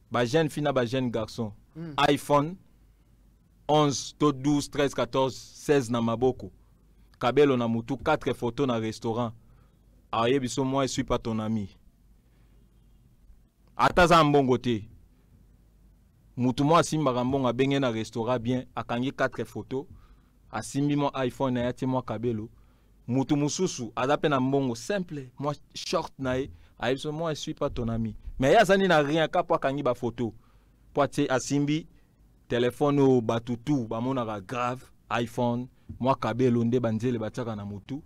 bajeune fille na bajeune garçon, iPhone 11 to 12, 13, 14, 16 na maboko, kabelo na mutu, 4 photos na restaurant, ayebi so: "Moi, je suis pas ton ami." Ata aza mbongo te, mutu mo asimbaka mbongo, abenge na restaurant bien, akangi 4 photos, asimbi mwa iPhone na ye, atie mwa kabelo. Mutu mosusu aza mpe na mbongo, simple, mwa short na ye, ayebi so: "Moi, je suis pas ton ami." Mais ye azali na rien ka mpo akangi bafoto, mpo atie, asimbi telefone oyo bato tu bamonaka grave, iPhone, mwa kabelo nde banzele batiaka na motu.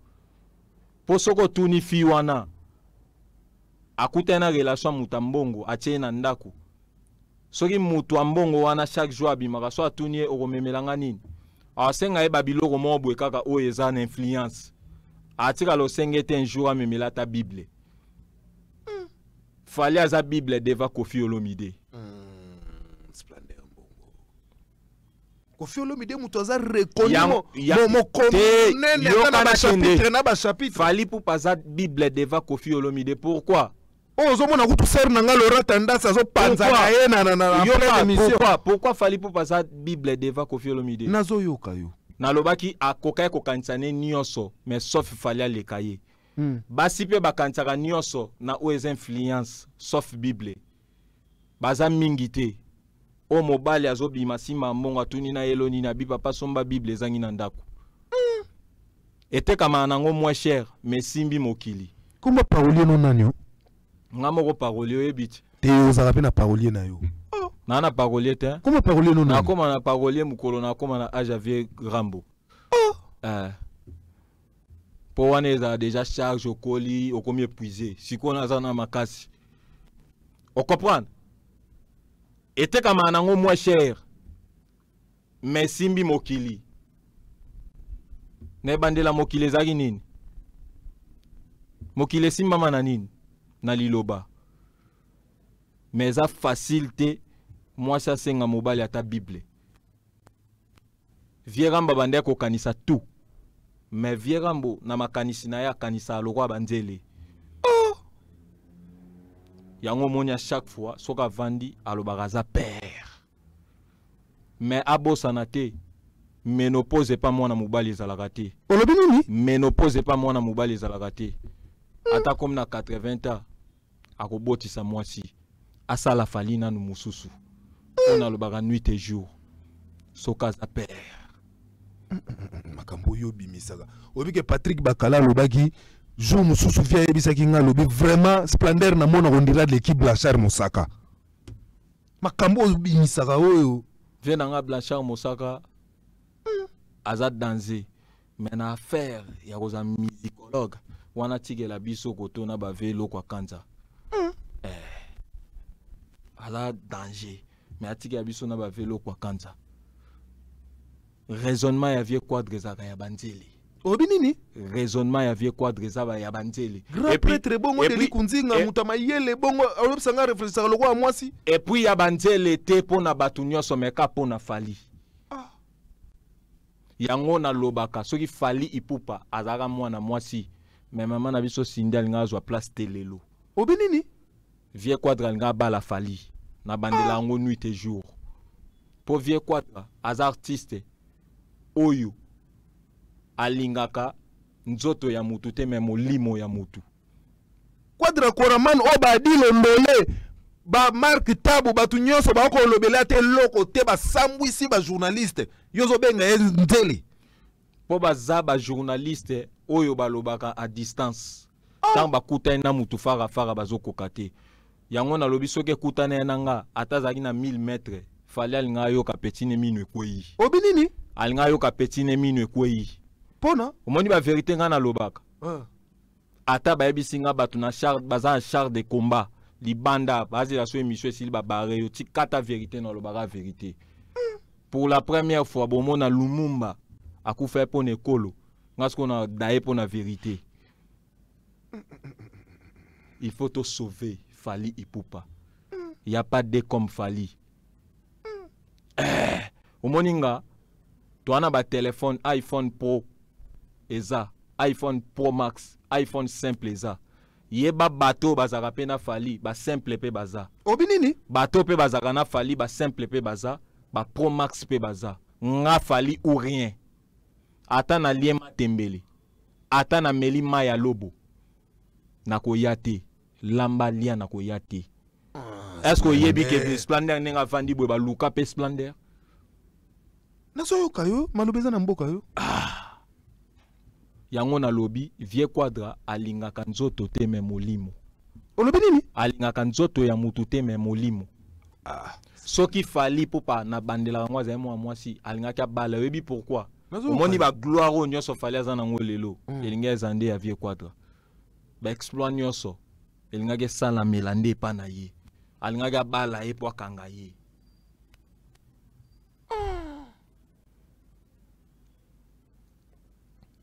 Mpo soki otuni fille wana, akutani na relation ya moto ya mbongo, atie ye na ndako, soki moto ya mbongo wana chaque jour abimaka, so atuni ye: "Okomemelanga nini?" asenga ye babiloko moko boye kaka oyo eza na influence. Atikala osenge ete un jour amemela ata Bible. Fally aza Bible devant Koffi Olomide. Splendeur Mbongo, Koffi Olomide moto aza reconnu mokomi Te, monene, ata yoka na na bachapitre kende. na bachapitre. Fally Ipupa aza Bible devant Koffi Olomide. Pourquoi? Oyo ozomona kutu sere na nga Laurent Tendance azopanzaka Pourquoi? ye na Yoka, pleine émission. pourquoi Fally Ipupa aza Bible devant Koffi Olomide? Nazoyoka yo. Nalobaki akokaki kokanisa ne nyonso, mais sauf Fally aleka ye. Basi mpe bakanisaka nyonso na oyo eza influence, sauf Bible. Baza mingi te oyo mobali azobima nsima mbongo, atuni na yelo nini, abi: "Papa, somba Bible, ezangi na ndako." Etekamaka nango moins cher, mais esimbi mokili. Komba parolier no nani o? Nga moko parolier, oyebi ti. Te, ozalaka mpe na parolier na yo. Naa na parolier te. Komba parolier no nani? Nakóma na parolier mokolo nakóma na age ya vieux Rambo. Mpo wana ezala déjà charge, okoli, okomi épuisé. Sikoyo naza na makasi, ocomprendre. Etekamaka nango moins cher, mais esimbi mokili. Na ebandela mokili ezalaki nini? Mokili esimbama na nini? Na liloba. Mais eza facile te mwasi asenga mobali ata Bible. Vieux Rambo abandi kokanisa tout, mais vieux Rambo na makanisi na ye akanisaka lokola banzele. Yango omoni, à chaque fois soki avandi, alobaka aza père, mais abosana te, ménopause epa mwana mobali ezalaka te. Olobi nini? Ménopause epa mwana mobali ezalaka te. Ata komi na 80 ans, akobotisa mwasi, asala Fally nanu mosusu oyo nalobaka nuit et jour soki aza père. Makambo oyo obimisaka, oyebi ke Patrick Bakala alobaki jour mosusu, vieux ayebisaki nga, alobi: "Vraiment, Splendeur, namona kondira leki Blanchard Mosaka." Makambo oyo obimisaka oyo. Vieux na nga Blanchard Mosaka aza danger, mais na affaire ya kozala musicologue wana, tikela biso kotona bave eloko ya kanza. Aza danger, mais atikela biso na bave eloko ya kanza. Raisonnement ya vieux Quadre ezalaka ya banzele. Oyebi nini? Raisonnement ya vieux Quadre eza ya banzele. Grand prêtre bongo deli kunzinga, moto ya mayele bongo, olobisanga réfléchissaka lokola mwasi. Et puis ya banzele te mpo na bato nyonso, mais ka mpo na Fally. Yango nalobaka, soki Fally Ipupa azalaka mwana mwasi, mais mama na biso Sindi alinga azwa place te lelo. Obi nini? Vieux Quadre alinga abala Fally. Na bandela yango nuit et jour, mpo vieux Quadre aza artiste oyo alingaka nzoto ya mutu te, mais molimo ya mutu. Quadra Koraman oyo badi Londole, bamark Tabu, bato nyonso bakolobela te eloko te, basambwisi bajournaliste, yo ozobenga ye nzele. Mpo baza bajournaliste oyo balobaka à distance. Ntango bakutani na mutu farafara, bazokoka te. Yango nalobi, soki ekutani ye na nga, ata azalaki na 1000 mètre, Fally alinga ayoka petine mino ekwei. Obi nini? Alinga ayoka petine mino ekwei. Mpona Omoni, bavérité ngai nalobaka. Ata bayebisi nga bato na char, baza na char de combat libanda, bazela so émission esili babare yo ti kata vérité, nalobaka vérité. Pour la première fois bomona Lumumba akufa mpo na ekolo, nga sikoyo na daye mpo na vérité. Il faut to sauver Fally Ipupa. Il y a pas de comme Fally. Omoni nga toa ba téléphone iPhone Pro eza iPhone Pro Max, iPhone simple eza. Yeba bato bazalaka mpe na Fally, basimple mpe baza. Obi nini? Bato mpe bazalaka na Fally, basimple mpe baza, ba Pro Max mpe baza. Nga Fally ou rien. Ata nalie matembele, ata nameli mai ya lobo, nakoya te. Lamba lia, nakoya te. Est ce que oyebi ke Splendeur ndenge avandi boye, baluka mpe Splendeur? Nazoyoka yo, maloba eza na mboka yo. Yango nalobi, vieux Quadra alingaka nzoto te, me molimo. Olobi nini? Alingaka nzoto ya mutu te, me molimo. Soki Fally Ipupa na bandelaka yango, azali mwa mwasi, alingaki abala. Oyebi pourquoi? Omoni bagloire oyo nyonso Fally aza nango lelo, elingi eza nde ya vieux Quadra. Baexploit nyonso elingaki esalamela nde epa na ye. Alingaki abala ye mpo akanga ye.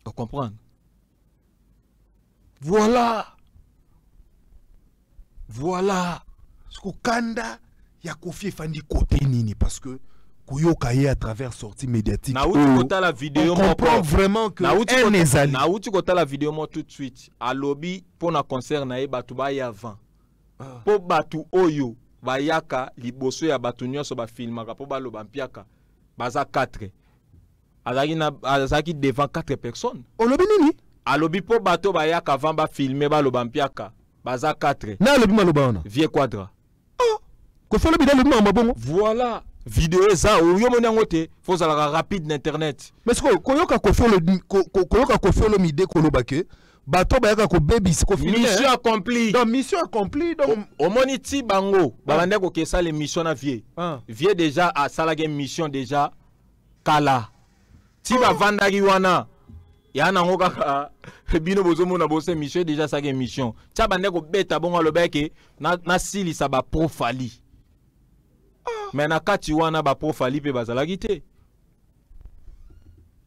Ocomprendre? Voilà, voilà. Kokanda ya Kofi efandi kote nini? Parce que koyoka ye à travers sortie médiatique, nauti kotala video. On comprend vraiment que haine ezali. Nauti kotala video moko tout de suite, alobi mpo na concert na ye, bato baya avant, mpo bato oyo bayaka liboso ya bato nyonso bafilmaka mpo baloba mpiaka, baza 4. Azalaki na, azalaki devant 4 personnes. Olobi nini? Alobi mpo bato bayaka avant bafilme, baloba mpiaka, baza 4. Na alobi maloba wana? Vieux Quadra. Oh, Kofi olobi alobi makambo bongo? Voilà, video eza, oyo moni yango te. Fo ozalaka rapide na internet. Mais sikoyo koyoka Kofi, koyoka Kofi Olomide koloba ke bato bayaka kobebisa, kofilme. Mission accomplie. Donc mission accomplie, donc. Omoni ti bango babandaki kokesala émission na vieux. Vieux déjà asalaki émission déjà kala. Ti bavandaki wana ya nango kaka, bino bozomona bosa émission déjà asalaki émission. Tia bandaki kobeta bongo, alobaki nasilisa bapro Fally, mais na kati wana bapro Fally mpe bazalaki te.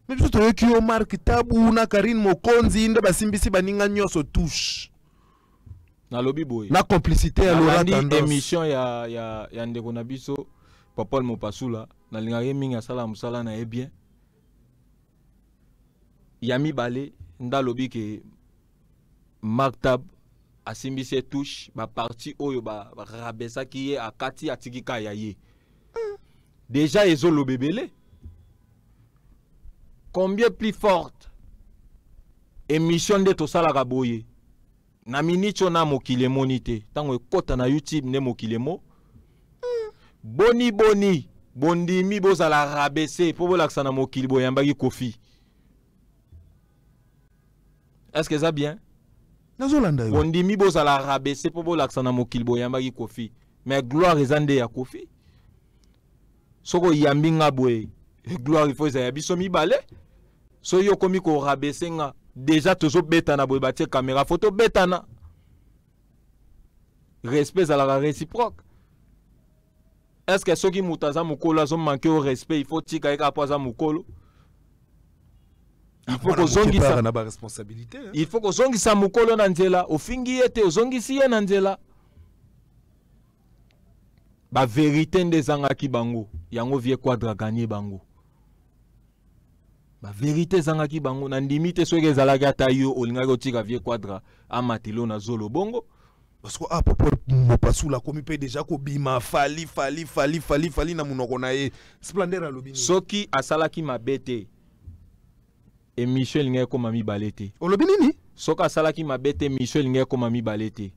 Mais biso toyoki yo, Mark Tabu na Karine Mokonzi nde basimbisi baninga nyonso touche. Nalobi boye. Na complicité ya Laura Tendance. Émission ya ndeko na biso Papal Mopasula, nalingaka ye mingi, asala mosala na ye bien. Ya mibale nde alobi ke Mark Tab asimbisi ye touche, baparti oyo barabesaki ye akati, atiki ka ya ye. Déjà ezoloba ebele. Combien plus forte émission nde tosalaka boye na miniti oyo na mokili emoni te. Ntango ekɔta na YouTube nde mokili emo. Boni boni bondimi bozala rabaissé mpo bolakisa na mokili boyambaki Kofi? Est ce que eza bien? Nazolanda yo. Bondimi bozala rabaissé mpo bolakisa na mokili boyambaki Kofi, mais gloire eza nde ya Kofi. Soki oyambi nga boye, gloire il faut ezala ya biso mibale. Soki yo okomi korabaisser nga, déjà tozobetana boye, batie caméra, fo tobetana. Respect ezalaka réciproque. Est ce que soki moto aza mokolo, azomanke yo respect, il faut tika ye kaka mpo aza mokolo? Il faut kozongisa na baresponsabilité. Il faut kozongisa mokolo na nzela. Ofingi ye te, ozongisi ye na nzela. Bavérité nde ezangaki bango. Yango vieux Quadra gagné bango. Bavérité ezangaki bango. Nandimi te soki ezalaki ata yo, olingaki otika vieux Quadra amatelo na zolo bongo. Parce que ah, Papa Mopasula akomi mpe déjà kobima Fally, Fally, Fally, Fally, Fally na monoko na ye. Splendeur alobi nini? Soki asalaki mabe te, émission elingaki ekóma mibale te. Olobi nini? Soki asalaki mabe te, émission elingaki ekóma mibale te.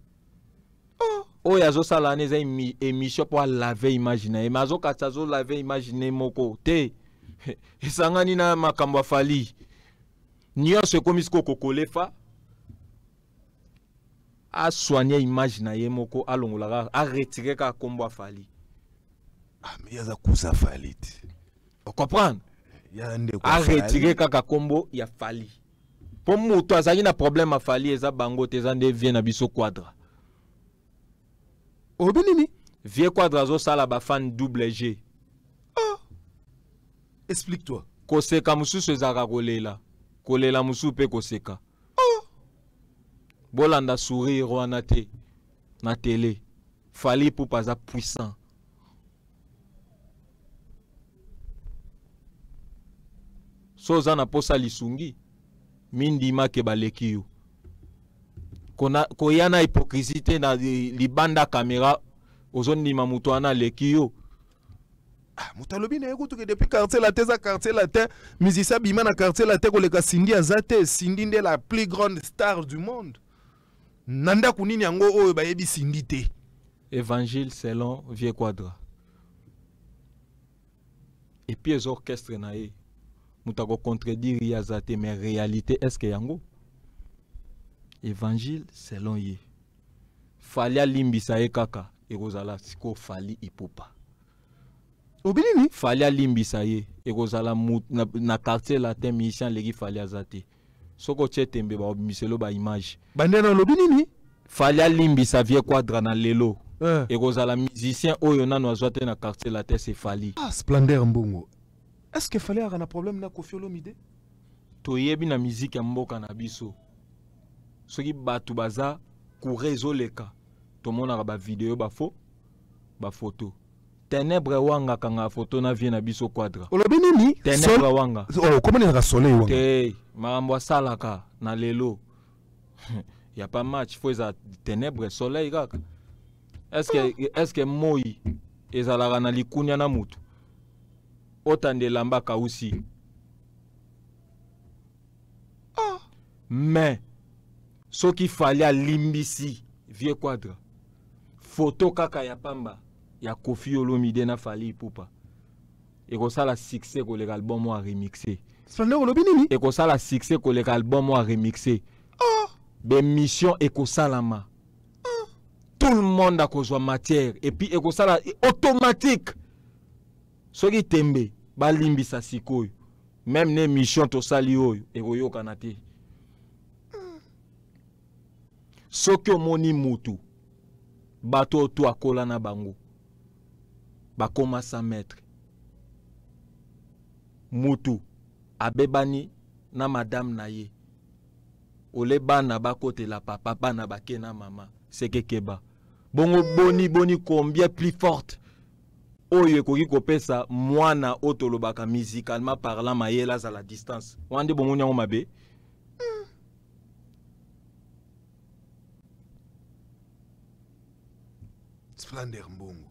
Oyo azosala wana eza émission mpo alave image na ye, mais azokatisa, azolave image ne moko te, esangani na makambo ya Fally nyonso, ekomi sikoyo kokolefa. Asoigne image na ye moko, alongolaka, aretire kaka nkombo ya Fally. Ah, mais aza kusa Fally te. Ocomprendre? Ya ndeko. Aretire kaka nkombo ya Fally. Po moto azalaki na problème afali eza bango te, eza nde vie na biso Quadra. Olobi nini? Vie Quadra azosala bafan double G. Ah. Explique-toi. Koseka mosusu ezalaka kolela, kolela mosusu mpe koseka. Oh. Bolanda sourire wana te na télé. Fally Ipupa aza puissant. So oza na posa lisungi, mindima ke baleki yo. Koya na hypocrisie te na libanda caméra, ozondima moto wana aleki yo. Ah, moto alobi na ye kutu ke depuis quartier latin eza quartier latin, musicien abima na quartier latin koleka Cindy aza te. Cindy nde la plus grande star du monde. Na ndako nini yango oyo bayebi Cindy te? Évangile selon Vieux Quadra. Et puis les orchestres na ye, moto ako contredire ye aza te, mais réalité est-ce que yango? Évangile selon ye. Fally alimbisa ye kaka, ekozala siko Fally Ipupa. Obi nini? Fally alimbisa ye, ekozala na quartier latin musicien leki Fally aza te. Soko tie tembe ba miselo ba image. Bande na lobi nini? Fally alimbisa Vieux Quadra na lelo. Ekozala musicien oyo nanu azwa te na quartier latin c'est Fally. Ah, Splendeur Mbongo. Est-ce que Fally a un problème na Koffi Olomide? Toyebi na musique ya mboka na biso. Soki batu baza couré ezoleka, tomonaka ba vidéo ba faux, ba photo. Ténèbre wanga kanga photo na vie na biso Quadra. Olobi nini? Ténèbre wanga. Oh, comment on a soleil wanga? Te, makambo asalaka na lelo. Y a pas match, faut eza ténèbre soleil kaka. Est-ce que moi ezalaka na likunya na mutu? Otandela mbaka aussi. Ah. Mais soki Fally alimbisi Vieux Quadra, photo kaka ya pamba ya Koffi Olomide na Fally Ipupa ekosala succès koleka album oyo remixé. Splendeur olobi nini? Ekosala succès koleka album oyo remixé. Ah. Be mission ekosalama. Ah. Tout le monde akozwa matière et puis ekosala automatique. Soki tembe balimbisa sikoyo. Même ne mission tosali oyo ekoyokana te. Soki omoni mutu bato to akola na bango bakoma 100 mètres, mutu abebani na madame na ye, ole bana bakotela papa, bana bake na mama, seke keba bongo boni boni combien plus forte oyo ekoki kopesa mwana oyo tolobaka musicalement parlant mayele azala distance wana nde bomoni yango mabe. Splendeur Mbongo.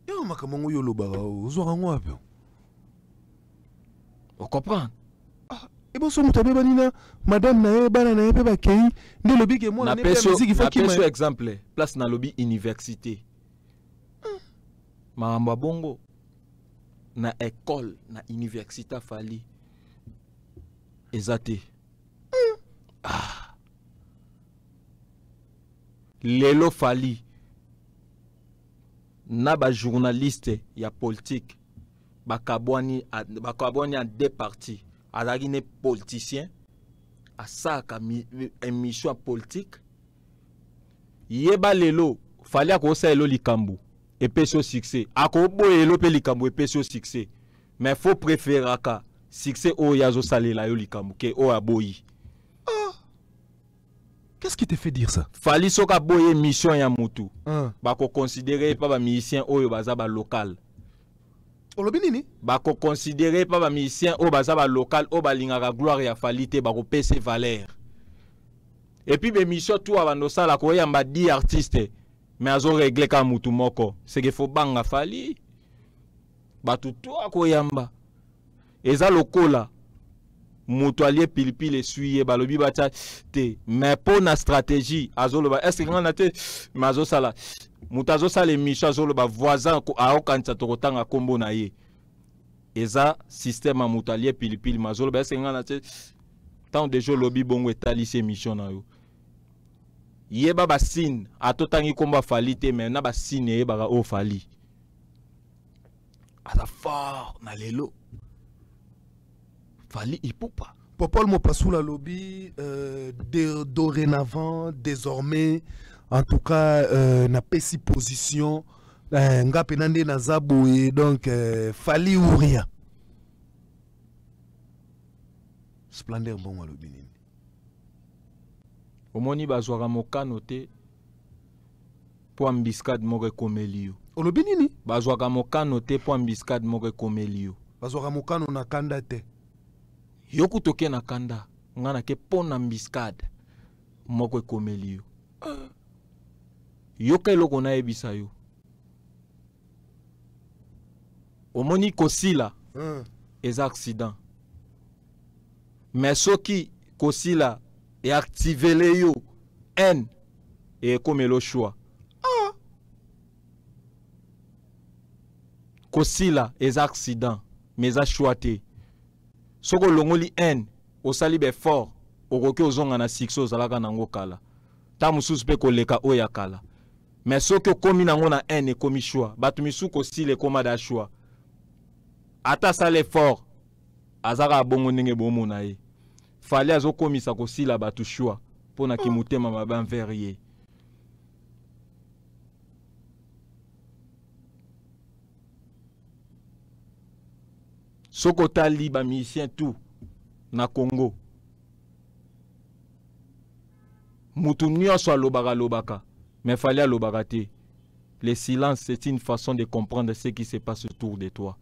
Yo makambo ngo yo lobaka ozwaka ngo wapi? O comprendre? Ah, e boso moto abebani na madame na ye, bana na ye mpe bakei nde lobi ke mwana ne mpe musique faut kima. Napesi exemple place na lobi université. Makambo ya bongo na école na université Fally eza te. Ah. Lelo Fally na ba journaliste ya politique bakabwani en deux parties. Azalaki ne politicien asaka émission politique. Yeba lelo Fally akosa elo likambo epesi yo succès, akoboya elo pe likambo epesi yo succès, mais faut préféraka succès oyo azosalela yo likambo ke oyo aboyi. Ah. Qu'est-ce qui te fait dire ça? Fally soka boye mission ya mutu. Bako considérer pas ba musicien oyo baza ba local. Olobi nini? Bako considérer pas ba musicien oyo baza ba local oyo balingaka gloire ya Fally te, bako pese valeur. Et puis ba mission tout abando sala ko yamba 10 artistes mais azo régler ka mutu moko. C'est qu'il faut banga Fally. Batu tout akoyamba. Eza lokola moto alie pilipili esui ye, balobi batia te, mais mpo na stratégie azoloba est-ce que nga na te, mais azosala moto azosala émission azoloba voisin aokanisa tokotanga kombo na ye. Eza système ya moto alie pilipili, mais azoloba est-ce que nga na te, tant déjà olobi bongo etalisi émission na yo. Yeba ba signe, atotangi kombo ya Fally te, mais na ba signe eyebaka oyo Fally. Aza fort na lelo. Fally Ipupa. Popol Mopasula lobby dorénavant, désormais, en tout cas, na pesi position, nga penande na zaboye, donc Fally ou rien. Splendeur bon alobi nini. Omoni bazwaka mokano te po embuscade moko ekomeli yo. Olobi nini? Bazwaka mokano te po embuscade moko ekomeli yo. Bazwaka mokano na kanda te. Yo kutoke na kanda, nga na ke po na embuscade moko ekomeli yo. Yoka eloko nayebisa yo. Omoni kosila eza accident. Mais soki kosila e activele yo N e ekomelo choix. Kosila eza accident mais eza choix te. Soko longoli N osali be fort okoki ozonga na succès ozalaka nango kala. Ta mususu pe koleka oya kala. Mais soki okomi nango na N ekomi choix. Bato misu kosila ekoma da choix. Ata sale fort azaka bongo ndenge bomona ye. Fally azokomisa kosila bato choix pona ki motema mabe envers ye. Soko tali ba musicien tout na Congo. Mutu nyonso alobaka lobaka, mais Fally alobaka te. Le silence c'est une façon de comprendre ce qui se passe autour de toi.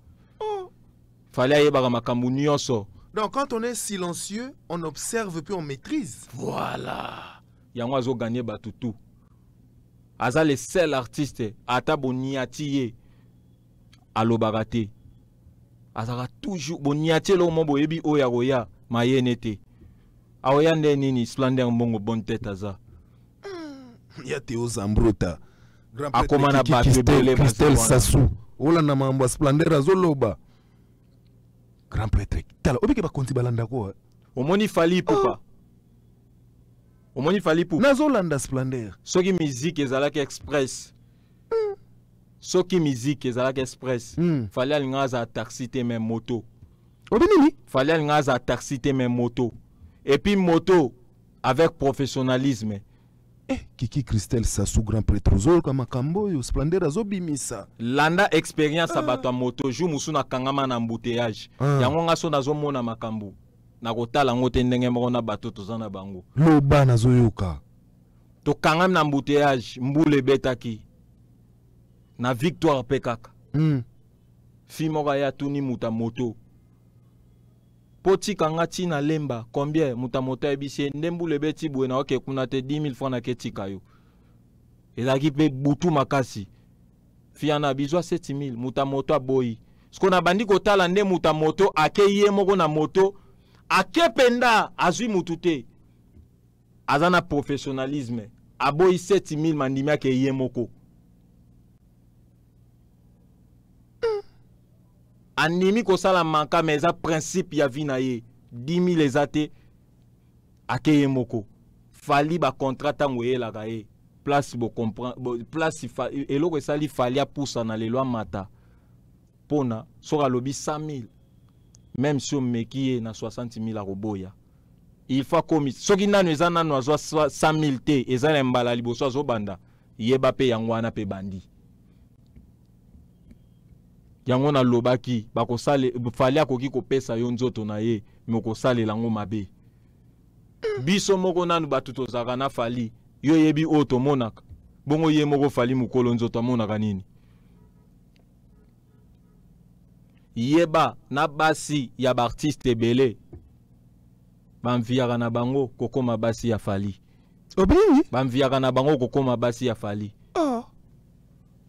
Fally ayebaka makambo nyonso. Donc quand on est silencieux, on observe puis on maîtrise. Voilà. Yango azo gagner batu tout. Aza le seul artiste ata boniati ye alobaka te. Azaka toujours boniati lo mo boyebi oya koya mayene te. Aoya nde nini Splendeur Mbongo bonne tête aza. Ya Théo Zambrota. Grand prêtre Akoma na Kiki bato ebele Christelle bato wana. Sassou. Olanda mambo ya Splendeur azoloba. Grand prêtre. Tala obike ba konti balanda ko. Omoni Fally Ipupa. Omoni Fally Ipupa. Nazolanda Splendeur. Soki musique ezalaki express. Soki musique ezalaki express. Fally alinga aza taxi te mais moto. Obi nini? Fally alinga aza taxi te mais moto. Et puis moto avec professionnalisme. Kiki Christelle Sassou grand prêtre ozoyoka makambo oyo Splendeur azobimisa. Landa expérience ya bato ya moto jour mosusu nakangama na embouteillage. Yango nga so nazomona makambo nakotala yango te ndenge moko na bato toza na bango. Loba nazoyoka. Tokangami na embouteillage, mbula ebetaki na victoire pe kaka. Fi moko aya atuni moto ya moto. Po tika nga ti na lemba combien moto ya moto ayebisi ye nde mbula ebeti boye na oke kuna te 10 000 francs na ke tika yo. Ezalaki pe butu makasi. Fi ana bizwa 7 000 moto ya moto aboyi. Siko na bandi kotala nde moto ya moto ake ye moko na moto ake penda azwi mutu te. Aza na professionnalisme. Aboyi 7 000 mandimi ake ye moko. Animi kosala manka mais eza principe ya vie na ye. 10 000 eza te ake ye moko. Fally ba contrat tango eyelaka ye. Place bo comprend, bo, place fa, eloko esali Fally apusa na lelo amata. Pona soka alobi 100 000 même si omeki ye na 60 000 akoboya. Il faut komi soki nanu eza nanu azwa 100 000 te eza na mbala liboso azobanda yeba pe yango wana pe bandi. Yango na lobaki bakosale Fally akoki kopesa yo nzoto na ye mais okosalela yango mabe. Biso moko nanu bato tozalaka na Fally yo yebi oyo tomonaka bongo ye moko Fally mokolo nzoto amonaka nini? Yeba na basi ya ba artiste ebele bamviaka na bango kokoma basi ya Fally. Obi? Bamviaka na bango kokoma basi ya Fally.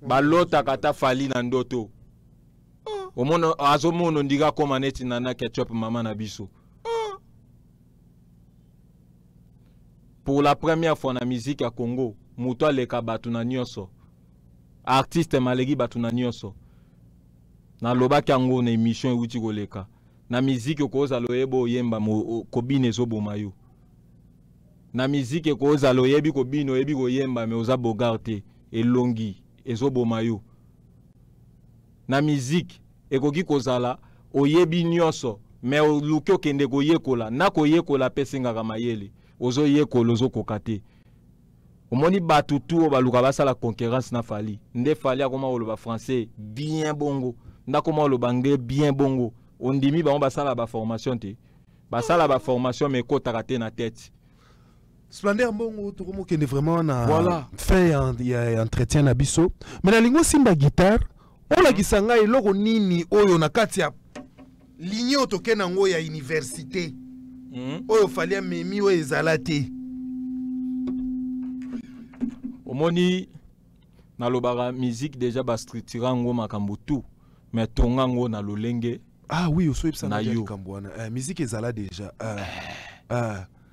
Balotaka ta Fally na ndoto. Omona azomono ndika koma neti Nana Ketchup mama na biso. Pour la première fois na musique ya Congo, moto aleka bato na nyonso. Artiste maleki bato na nyonso. Nalobaki yango na émission euti koleka. Na musique okozala oyeba oyemba kobina ezoboma yo. Na musique okozala oyebi kobina oyebi koyemba mais oza bogar te, elongi ezoboma yo. Na musique ekoki kozala oyebi nyonso Mais oluki okende koyekola, na koyekola mpe esengaka mayele. Ozoyekola, ozokoka te. Omoni bato tu oyo baluka basala concurrence na Fally, nde Fally akoma koloba français bien bongo, nde akoma koloba anglais bien bongo. Ondimi bango basala baformation te, basala baformation mais ekotaka te na tête. Splendeur Mbongo, tokomokende vraiment na fin ya entretien na biso, mais nalingi osimba guitare, olakisa ngai eloko nini oyo na kati ya ligne oyo tokende yango ya université, oyo Fally amemi, oyo ezala te. Omoni, nalobaka musique déjà bastructure yango, makambo tout, mais tonga yango na lolenge Ah oui, osoyebisa na ngai yo. Likambo wana, musique ezala déjà.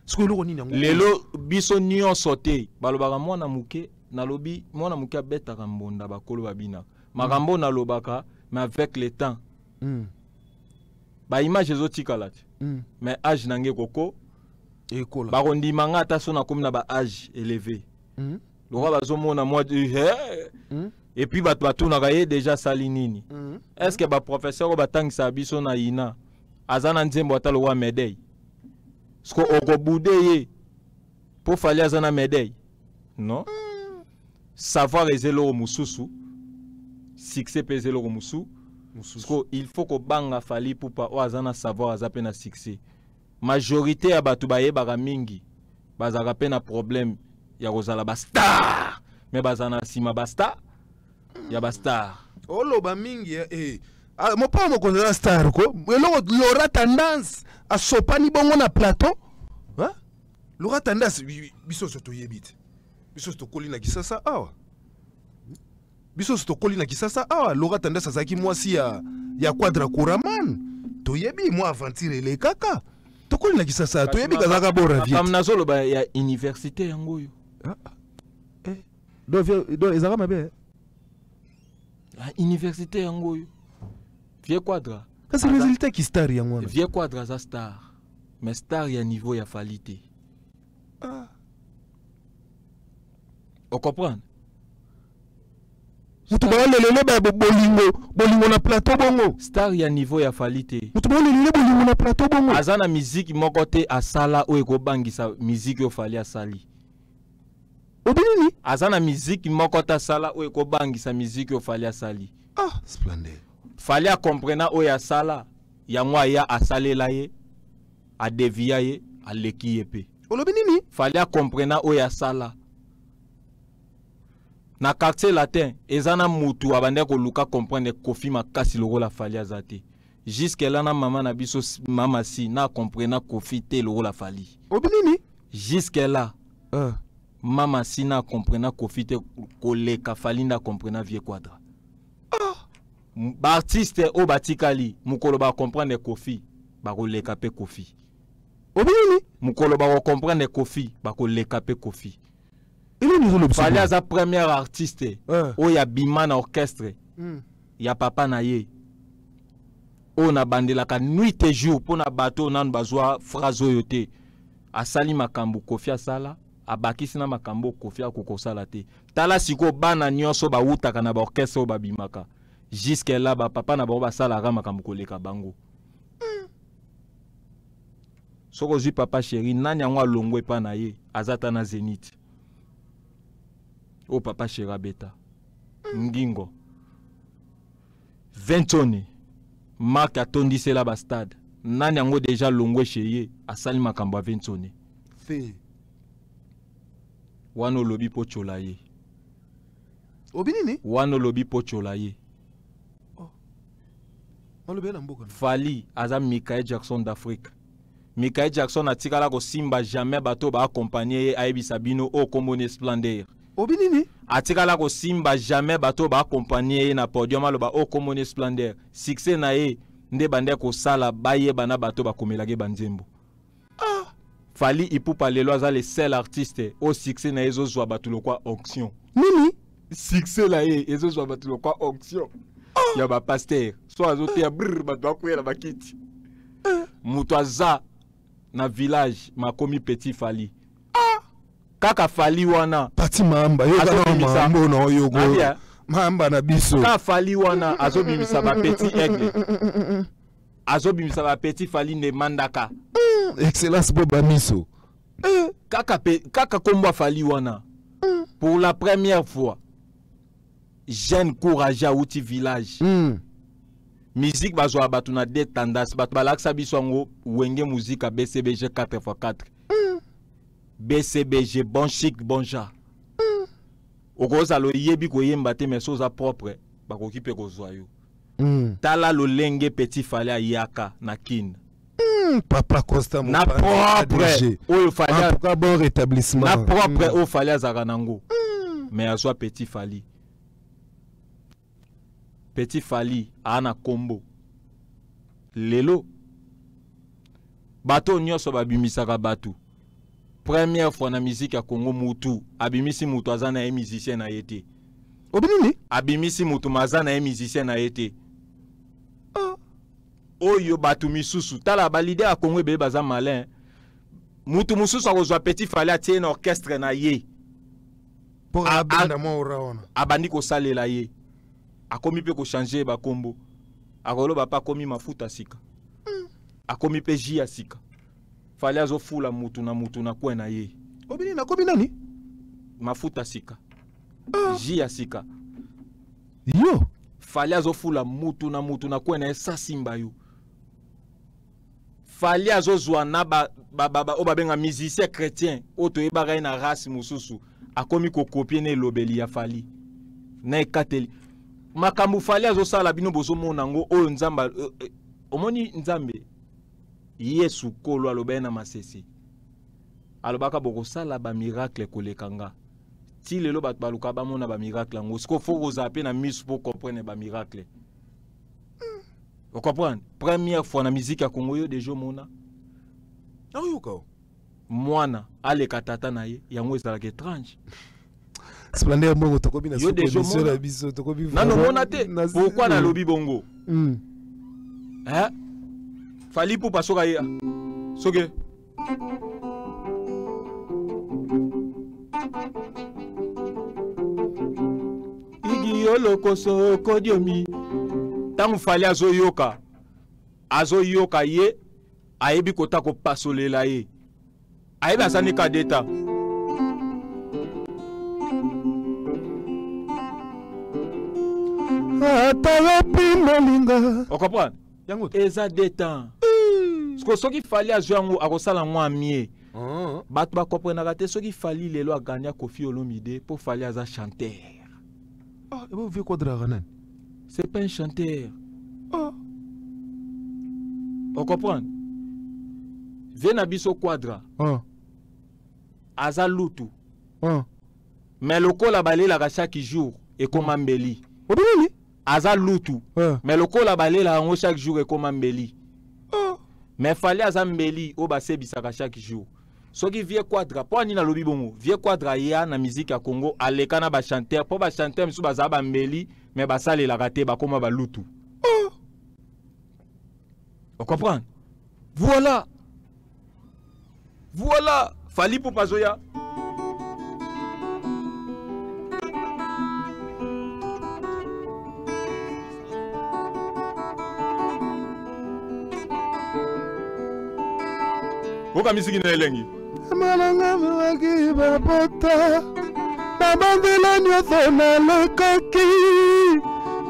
Sikoyo eloko nini yango? Lelo biso nyonso te balobaka mwana moke. Nalobi mwana moke abetaka mbonda, bakolo babinaka. Makambo nalobaka, mais avec le temps baimage ezotikala te. Mais age na ngai ekoko Ekola. Bakondima nga ata so nakomi na baage élevé, lokwa bazomona mwa et puis bato batunaka ye déjà asali nini. Est ce que baprofesseur oyo batangisaka biso na ina aza na nzembo ata lokwa Medei? Siko okobude ye mpo Fally aza na Medei? Non, savoir eza eloko mosusu, succès mpe eza eloko mosusu. Mosusu. Siko il faut kobanga Fally Ipupa oyo aza na savoir, aza mpe na succès. Majorité ya bato bayebaka mingi bazalaka mpe na problème ya kozala bastar, mais bazala na nsima bastar ya bastar. Oloba mingi eh. Ah, mopao mokonzi aza star ko eloko. Laura Tendance asopani bongo na plateau. Hein? Laura Tendance, biso nyonso toyebi te, biso nyonso tokoli na Kisasa awa, biso nyonso tokoli na Kisasa awa. Laura Tendance azalaki mwasi ya Quadra Koraman. Toyebi mwa aventure elekaka, tokoli na Kisasa, toyebi kazalaka bora vie. Makambo nazoloba ya université yango oyo. Eh, donc ezalaka mabe, eh? Ya université yango oyo, vieux Quadra. Kasi résultat ki star yango wana. Vieux Quadra aza star, mais star ya niveau ya Fally te. Ocomprendre? Moto baolelele ba bolingo bolingo na plateau bongo. Star ya niveau ya Fally te. Moto baolelele bolingo na plateau bongo. Aza na miziki moko te asala oyo ekobangisa miziki oyo Fally asali. Obi nini? Aza na miziki moko te asala oyo ekobangisa miziki oyo Fally asali. Ah, Splendeur. Fally akomprena oyo asala yango, aya asalela ye, adevia ye, aleki ye mpe. Olobi nini? Fally akomprena oyo asala na Quartier Latin. Eza na mutu abandaki koluka comprendre Koffi makasi lokola Fally aza te. Jusque là na mama na biso, mama si na comprena Koffi te lokola Fally. Obi nini? Jusque là mama si na comprena Koffi te koleka Fally nde akomprena vieux Quadra. Baartiste oyo batikali, mokolo bacomprendre Koffi, bakoleka mpe Koffi. Obi nini? Mokolo bakocomprendre Koffi, bakoleka mpe Koffi. Eloni ezolobisa? Fally aza premier artiste oyo abima na orchestre ya papa na ye, oyo nabandelaka nuit et jour mpo na bato oyo nanu bazwa phrase oyo te. Asali makambo Koffi asala, abakisi na makambo oyo Koffi akokosala te. Tala sikoyo, bana nyonso bawutaka na baorchestre oyo babimaka, jusque là bapapa na bango basalaka makambo koleka bango. Soki ozwi Papa Chéri, nani yango alongwa epa na ye, aza ta na Zénith oyo Papa Chéri abeta ngingo 20 one mark atondisela bastade. Nani yango déjà longwe chez ye, asali makambo ya 20 one? Fe. Wana olobi mpo tyola ye. Obi nini? Wana olobi mpo tyola ye. Olobi na mboka. Fally aza Michael Jackson d'Afrique. Michael Jackson atikala kosimba jamais bato oyo baakompagne ye, ayebisa bino oyo kombo ni Splendeur. Obi nini? Atikala kosimba jamais bato oyo baakompagne ye na podium, aloba oyo kombo ni Splendeur. Succès na ye nde bande kosala bayeba na bato bakomelaki banzembo. Fally Ipupa lelo aza le seul artiste oyo succès na ye ezozwa bato lokwa onction. Nini? Succès na ye ezozwa bato lokwa onction ya bapaster. So azoteya brr, bato bakweyela bakiti. Moto aza na village makomi petit Fally, kaka Fally wana. Pati Mamba yo kaka. Mamba na oyo ko Abia. Mamba na biso. Kaka Fally wana azobimisa bapetit aigle. Azobimisa ba petit Fally nde mandaka. Excellence Boba Miso. Kaka pe, kaka kombo Fally wana. Pour la première fois, jeune courageux outi village. Musique bazwa batu na deux tendances, batu balakisa biso yango wenge musique à BCBG 4x4. BCBG bon chic bon genre. Okoza lo yebi koyemba te mais soza propre bakoki pe kozwa yo. Tala lolenge petit Fally ayaka na Kin. Papa Constant na propre oyo Fally en tout cas bon rétablissement. Na propre oyo Fally azaka nango. Mais azwa petit Fally. Petit Fally a na kombo. Lelo bato nyonso babimisaka bato. Première fois na musique ya Congo mutu abimisi mutu aza na ye musicien na ye te. Obinini? Abimisi mutu maza na ye musicien na ye te. Oyo bato misusu tala ba leader ya Congo ebele baza malin. Mutu mususu akozwa petit Fally atie na orchestre na ye. Pour abenda mwa ora wana. Abandi kosalela ye. Akomi pe ko changer ba kombo. Akoloba pa komi mafuta sika. Akomi pe jus ya sika. Fally azofula mutu na mutu na coin na ye. Obini na komi nani? Mafuta sika. Jus ya sika. Yo. Fally azofula mutu na mutu na coin na ye sasimba yo. Fally azozwa na ba ba ba ba babenga musicien chrétien oyo toyebaka ye na race mususu akomi kokopie na elobeli ya Fally. Na ekateli. Makambo Fally azosala bino bozomona ngo oyo Nzambe omoni Nzambe Yesu kolo aloba na masese. Alobaka bokosala ba miracle koleka nga. Ti lelo bato baluka bamona ba miracle yango. Siko faut kozala pe na misu pour comprendre ba miracle. Vous comprenez? Première fois na musique ya Congo yo déjà mona. Ayoka. Mwana aleka tata na ye yango ezalaka étrange. Splendeur mbongo tokobi na Yo déjà émission mona. na biso tokobi Nano mona te. Na Pourquoi na lobi bongo? Hein? Fally Ipupa soka ye. Soke. Igi yolokoso kodiomi. Tangu Fally azoyoka. Azoyoka ye ayebi kota kopasolela ye. Ayebi asani kadeta. Ata yopi molinga. O comprendre? Yango. Eza deux temps. Parce que soki Fally azwi yango akosala ngo amie. Bato ba comprenaka te soki Fally lelo a gagné Koffi Olomide po Fally aza chanteur. Ah, et vous vivez quoi de la reine? C'est pas un chanteur. Ah. On comprend? Viens na biso Quadra. Ah. Aza lutu. Ah. Mais lokola balelaka chaque jour ekoma mbeli. Obini? Aza lutu. Ah. Mais lokola balela yango chaque jour ekoma mbeli. Ah. Mais Fally aza mbeli oyo basebisaka chaque jour. Soki vie Quadra, po nini nalobi bongo? Vie Quadra ya na musique ya Congo aleka na ba chanteur, po ba chanteur misusu baza ba mbeli mais basalelaka te bakoma ba lutu. Oh. On comprend? Voilà. Voilà, Fally Ipupa zoya. Oka misiki na elengi. Malanga mwaki babota. Babandela nyonso nalekaki.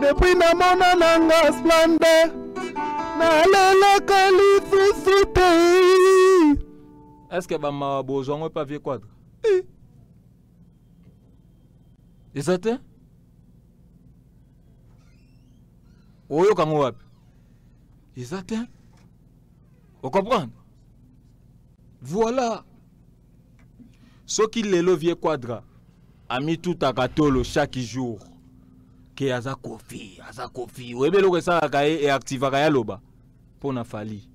Depuis namona nanga splendeur. Nalelaka lisusu te. Est-ce que ba bozwa ngo pa vie Quadra? Eza te? Oyoka ngo wapi? Eza te? O comprendre? Voilà. Soki lelo vie Quadra ami tout akatolo chaque jour ke aza Koffi, aza Koffi. Oyebe eloko esalaka ye e activaka ya loba pona Fally.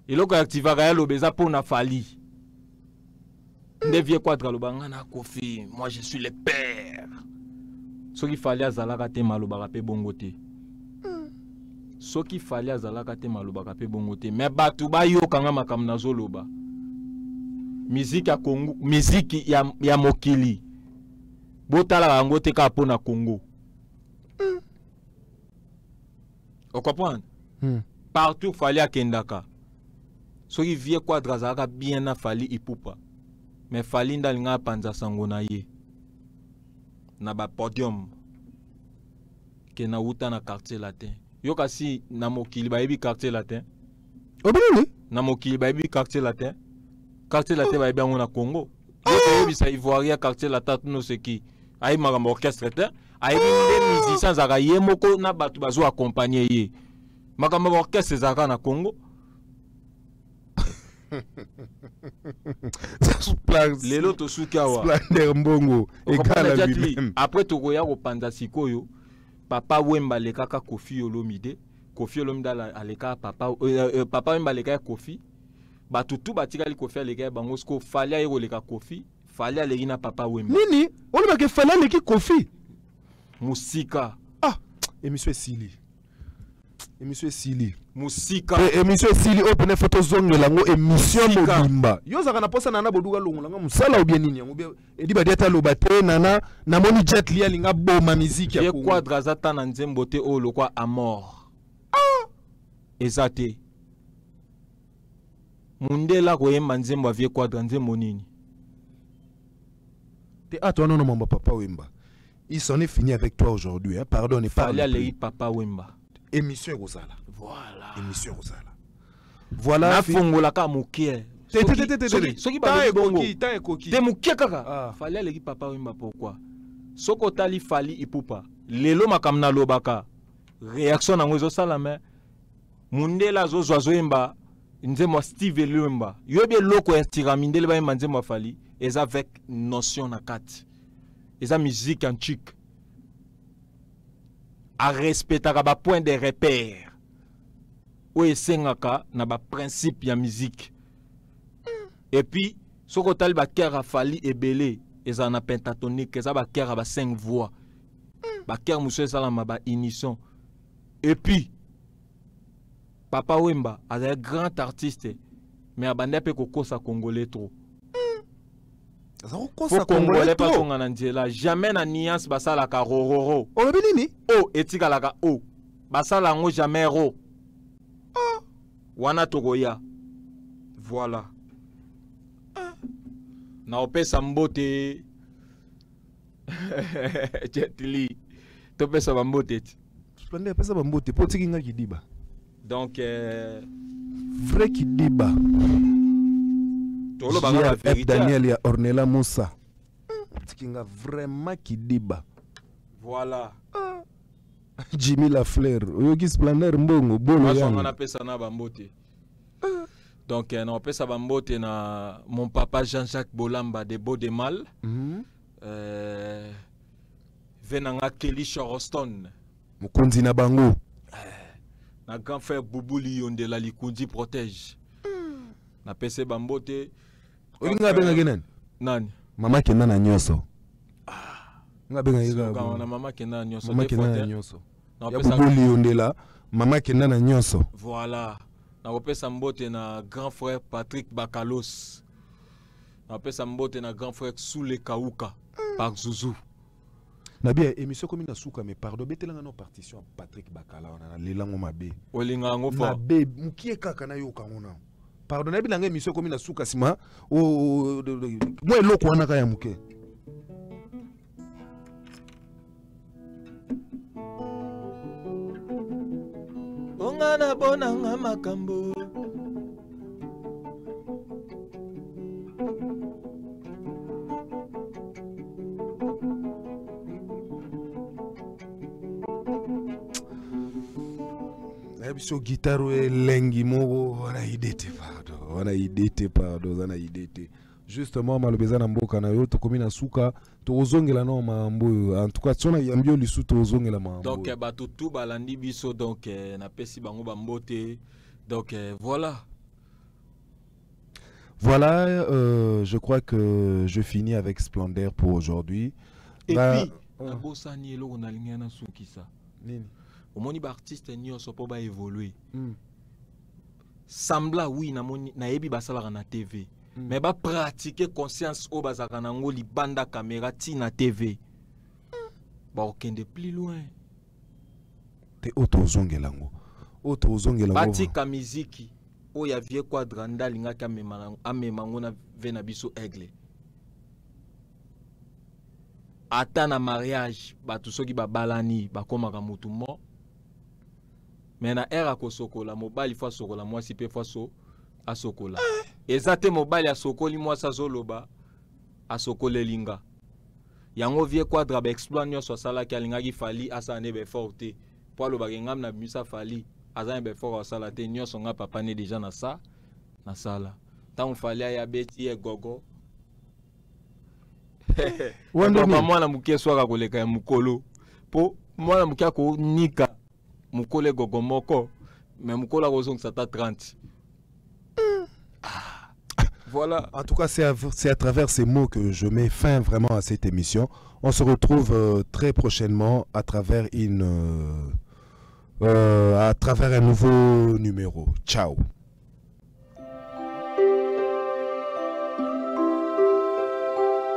Eloko e activaka ya loba eza pona Fally. Nde vie Quadra loba nga na Koffi, moi je suis le père. Soki Fally azalaka te malobaka pe bongo te. Soki Fally azalaka te malobaka pe bongo te. Mais bato bayokanga makambo nazoloba. Musique ya Congo, musique ya mokili. Botalaka yango te kaka pona Congo. O comprendre? Partout Fally akendaka, soki vieux Quadra azalaka bien na Fally Ipupa, mais Fally nde alingaka apanza sango na ye na bapodium ke nauta na Quartier Latin. Yo kasi na mokili bayebi Quartier Latin. Obinini? Na mokili bayebi Quartier Latin. Quartier Latin bayebi yango na Congo. Yo koyebisa Ivoirien Quartier Latin, tuno seki ayebi makambo orchestre te, ayebi nde musicien azalaka ye moko na bato bazo accompagne ye. Makambo ya orchestre ezalaka na Congo. Lelo tosuki awa. Splendeur Mbongo égal à lui-même. Après tokoya kopanza sikoyo Papa Wemba alekaka Koffi Olomide, Koffi Olomide alekaka Papa, Papa Wemba alekaka Koffi. Bato tu batikali, Koffi alekaka bango. Siko Fally aye koleka Koffi, Fally aleki na Papa Wemba. Nini olobaka? Fally aleki Koffi? Mosika. Ah, émission esili, émission esili. Mosika. Émission esili. Oyo pene fo tozongela yango émission mobimba. Yo ozalaka na mposa Nana Boduka longola mosala obie nini yango edi badi ata aloba te. Nana, namoni Jet Li alinga boma miziki ya Ye Quadra aza ta na nzembo te oyo lokwa Amor eza te. Mundele akoyemba nzembo ya vieux Quadra, nzembo nini? Te, ah, toi, non, non, Papa Wemba, il s'en est fini avec toi aujourd'hui, hein. Pardon, ne parle Fally aleki Papa Wemba. Émission ekozala. Voilà. Émission ekozala, voilà. Nafongolaka moke. Soki balobi bongo te, moke kaka. Fally aleki Papa Wemba pourquoi? Soki otali Fally Ipupa lelo, makambo nalobaka, réaction nango ezosalama. Mundele azozwa, azoyemba nzembo ya Steve Lemba. Yoyebi eloko inspira mindele bayemba nzembo ya Fally? Eza avec notion na kati, eza musique antique, arespectaka bapoint de repère oyo esengaka na baprincipe ya musique. Et puis soki otali bachœur ya Fally ebele ezala na pentatonique, eza bachœur ya ba 5 voix, bachœur mosusu esalama ba unisson. Et puis Papa Wemba azali grand artiste, mais abandi mpe kokosa Congolais trop. Fo Congolais mpe azonga na nzela. Jamais na nuance basalaka rororo. Olobi nini? O etikalaka o, basala yango jamais ro. Wana tokoya. Voilà, na opesa mbote Jet Li, topesa bambote ti. Splendeur, apesa bambote mpo otiki nga kidiba. Donc vrai kidiba. Tolobaka vérité. Daniel ya Ornella Musa, otiki nga vraiment kidiba. Voilà. Jimmy Lafleur, oyoki Splendeur Mbongo bolo? Yango napesa na bambote. Donc napesa bambote na mon papa Jean-Jacques Bolamba de Beau de Mal, ve na nga Kelly Choroston. Mokonzi na bango. Na grand frère Bubuli Yondela Likundi protège, napesi bambote. Olinga abengaki nani? Nani? Mama kenda na nyonso, nga abengaki. Na mama kenda na nyonso. Mama kenda na nyonso ya Bubuli Yondela, mama kenda na nyonso. Voilà, nakopesa mbote na grand frère Patrick Bakalos, napesa mbote na grand frère Sule Kauka par Zuzu. Nabi, émission komi na suka, mais pardon, betelanga no partition ya Patrick Bakala wana, nalelango mabe. Olinga yango fort. Mabe mokie kaka, nayoka yango nao. Pardon, nayebi nanga émission komi na suka, nsima mwa eloko wana kaka ya moke. Onga nabonanga makambo. Nayebi so guitare oyo elengi moko wana, idée te, pardon, wana idée te, pardon, oza na idée te. Justement, maloba eza na mboka na yo. Tokomi na suka, tokozongela nao makambo oyo. En tout cas, so na yambi yo lisu, tokozongela makambo. Donc bato tu balandi biso, donc napesi bango bambote. Donc voilà. Voilà, je crois que je finis avec Splendeur pour aujourd'hui. Et Bah, puis nabosani eloko nalingi nasukisa. Nini? Omoni baartiste nyonso mpo baévolue sembla, oui, namoni, nayebi basalaka na TV, mais bapratique conscience oyo bazalaka nango libanda caméra ntina TV, bakokende plus loin. Te, oyo tozongela yango. Oyo tozongela. Batika miziki oyo ya vieux Quadra nde alingaki amema yango na ve na biso Aigle. Ata na mariage, bato soki babalani, bakomaka mutu mo, mais na ere akosokola, mobali fo asokola, mwasi mpe fo asokola. Eza te mobali asokoli, mwasi azoloba asokoleli nga. Yango vieux Quadra, baexploit nyonso asalaki, alingaki Fally asala nde baeffort te, mpo alobaki: "Ngam na bimisa Fally, aza na baeffort asala te, nyonso nga papa ne déjà na sa nasala." Ntango Fally aya, beti ye gogo. Wanda Papa nini? Mwana moke eswaka koleka ya mokolo, mpo mwana moke akonika mokolo egogo moko, mais mokolo akozongisa ata 30. Ah, voilà. En tout cas, c'est à travers ces mots que je mets fin vraiment à cette émission. On se retrouve très prochainement à travers un nouveau numéro. Ciao.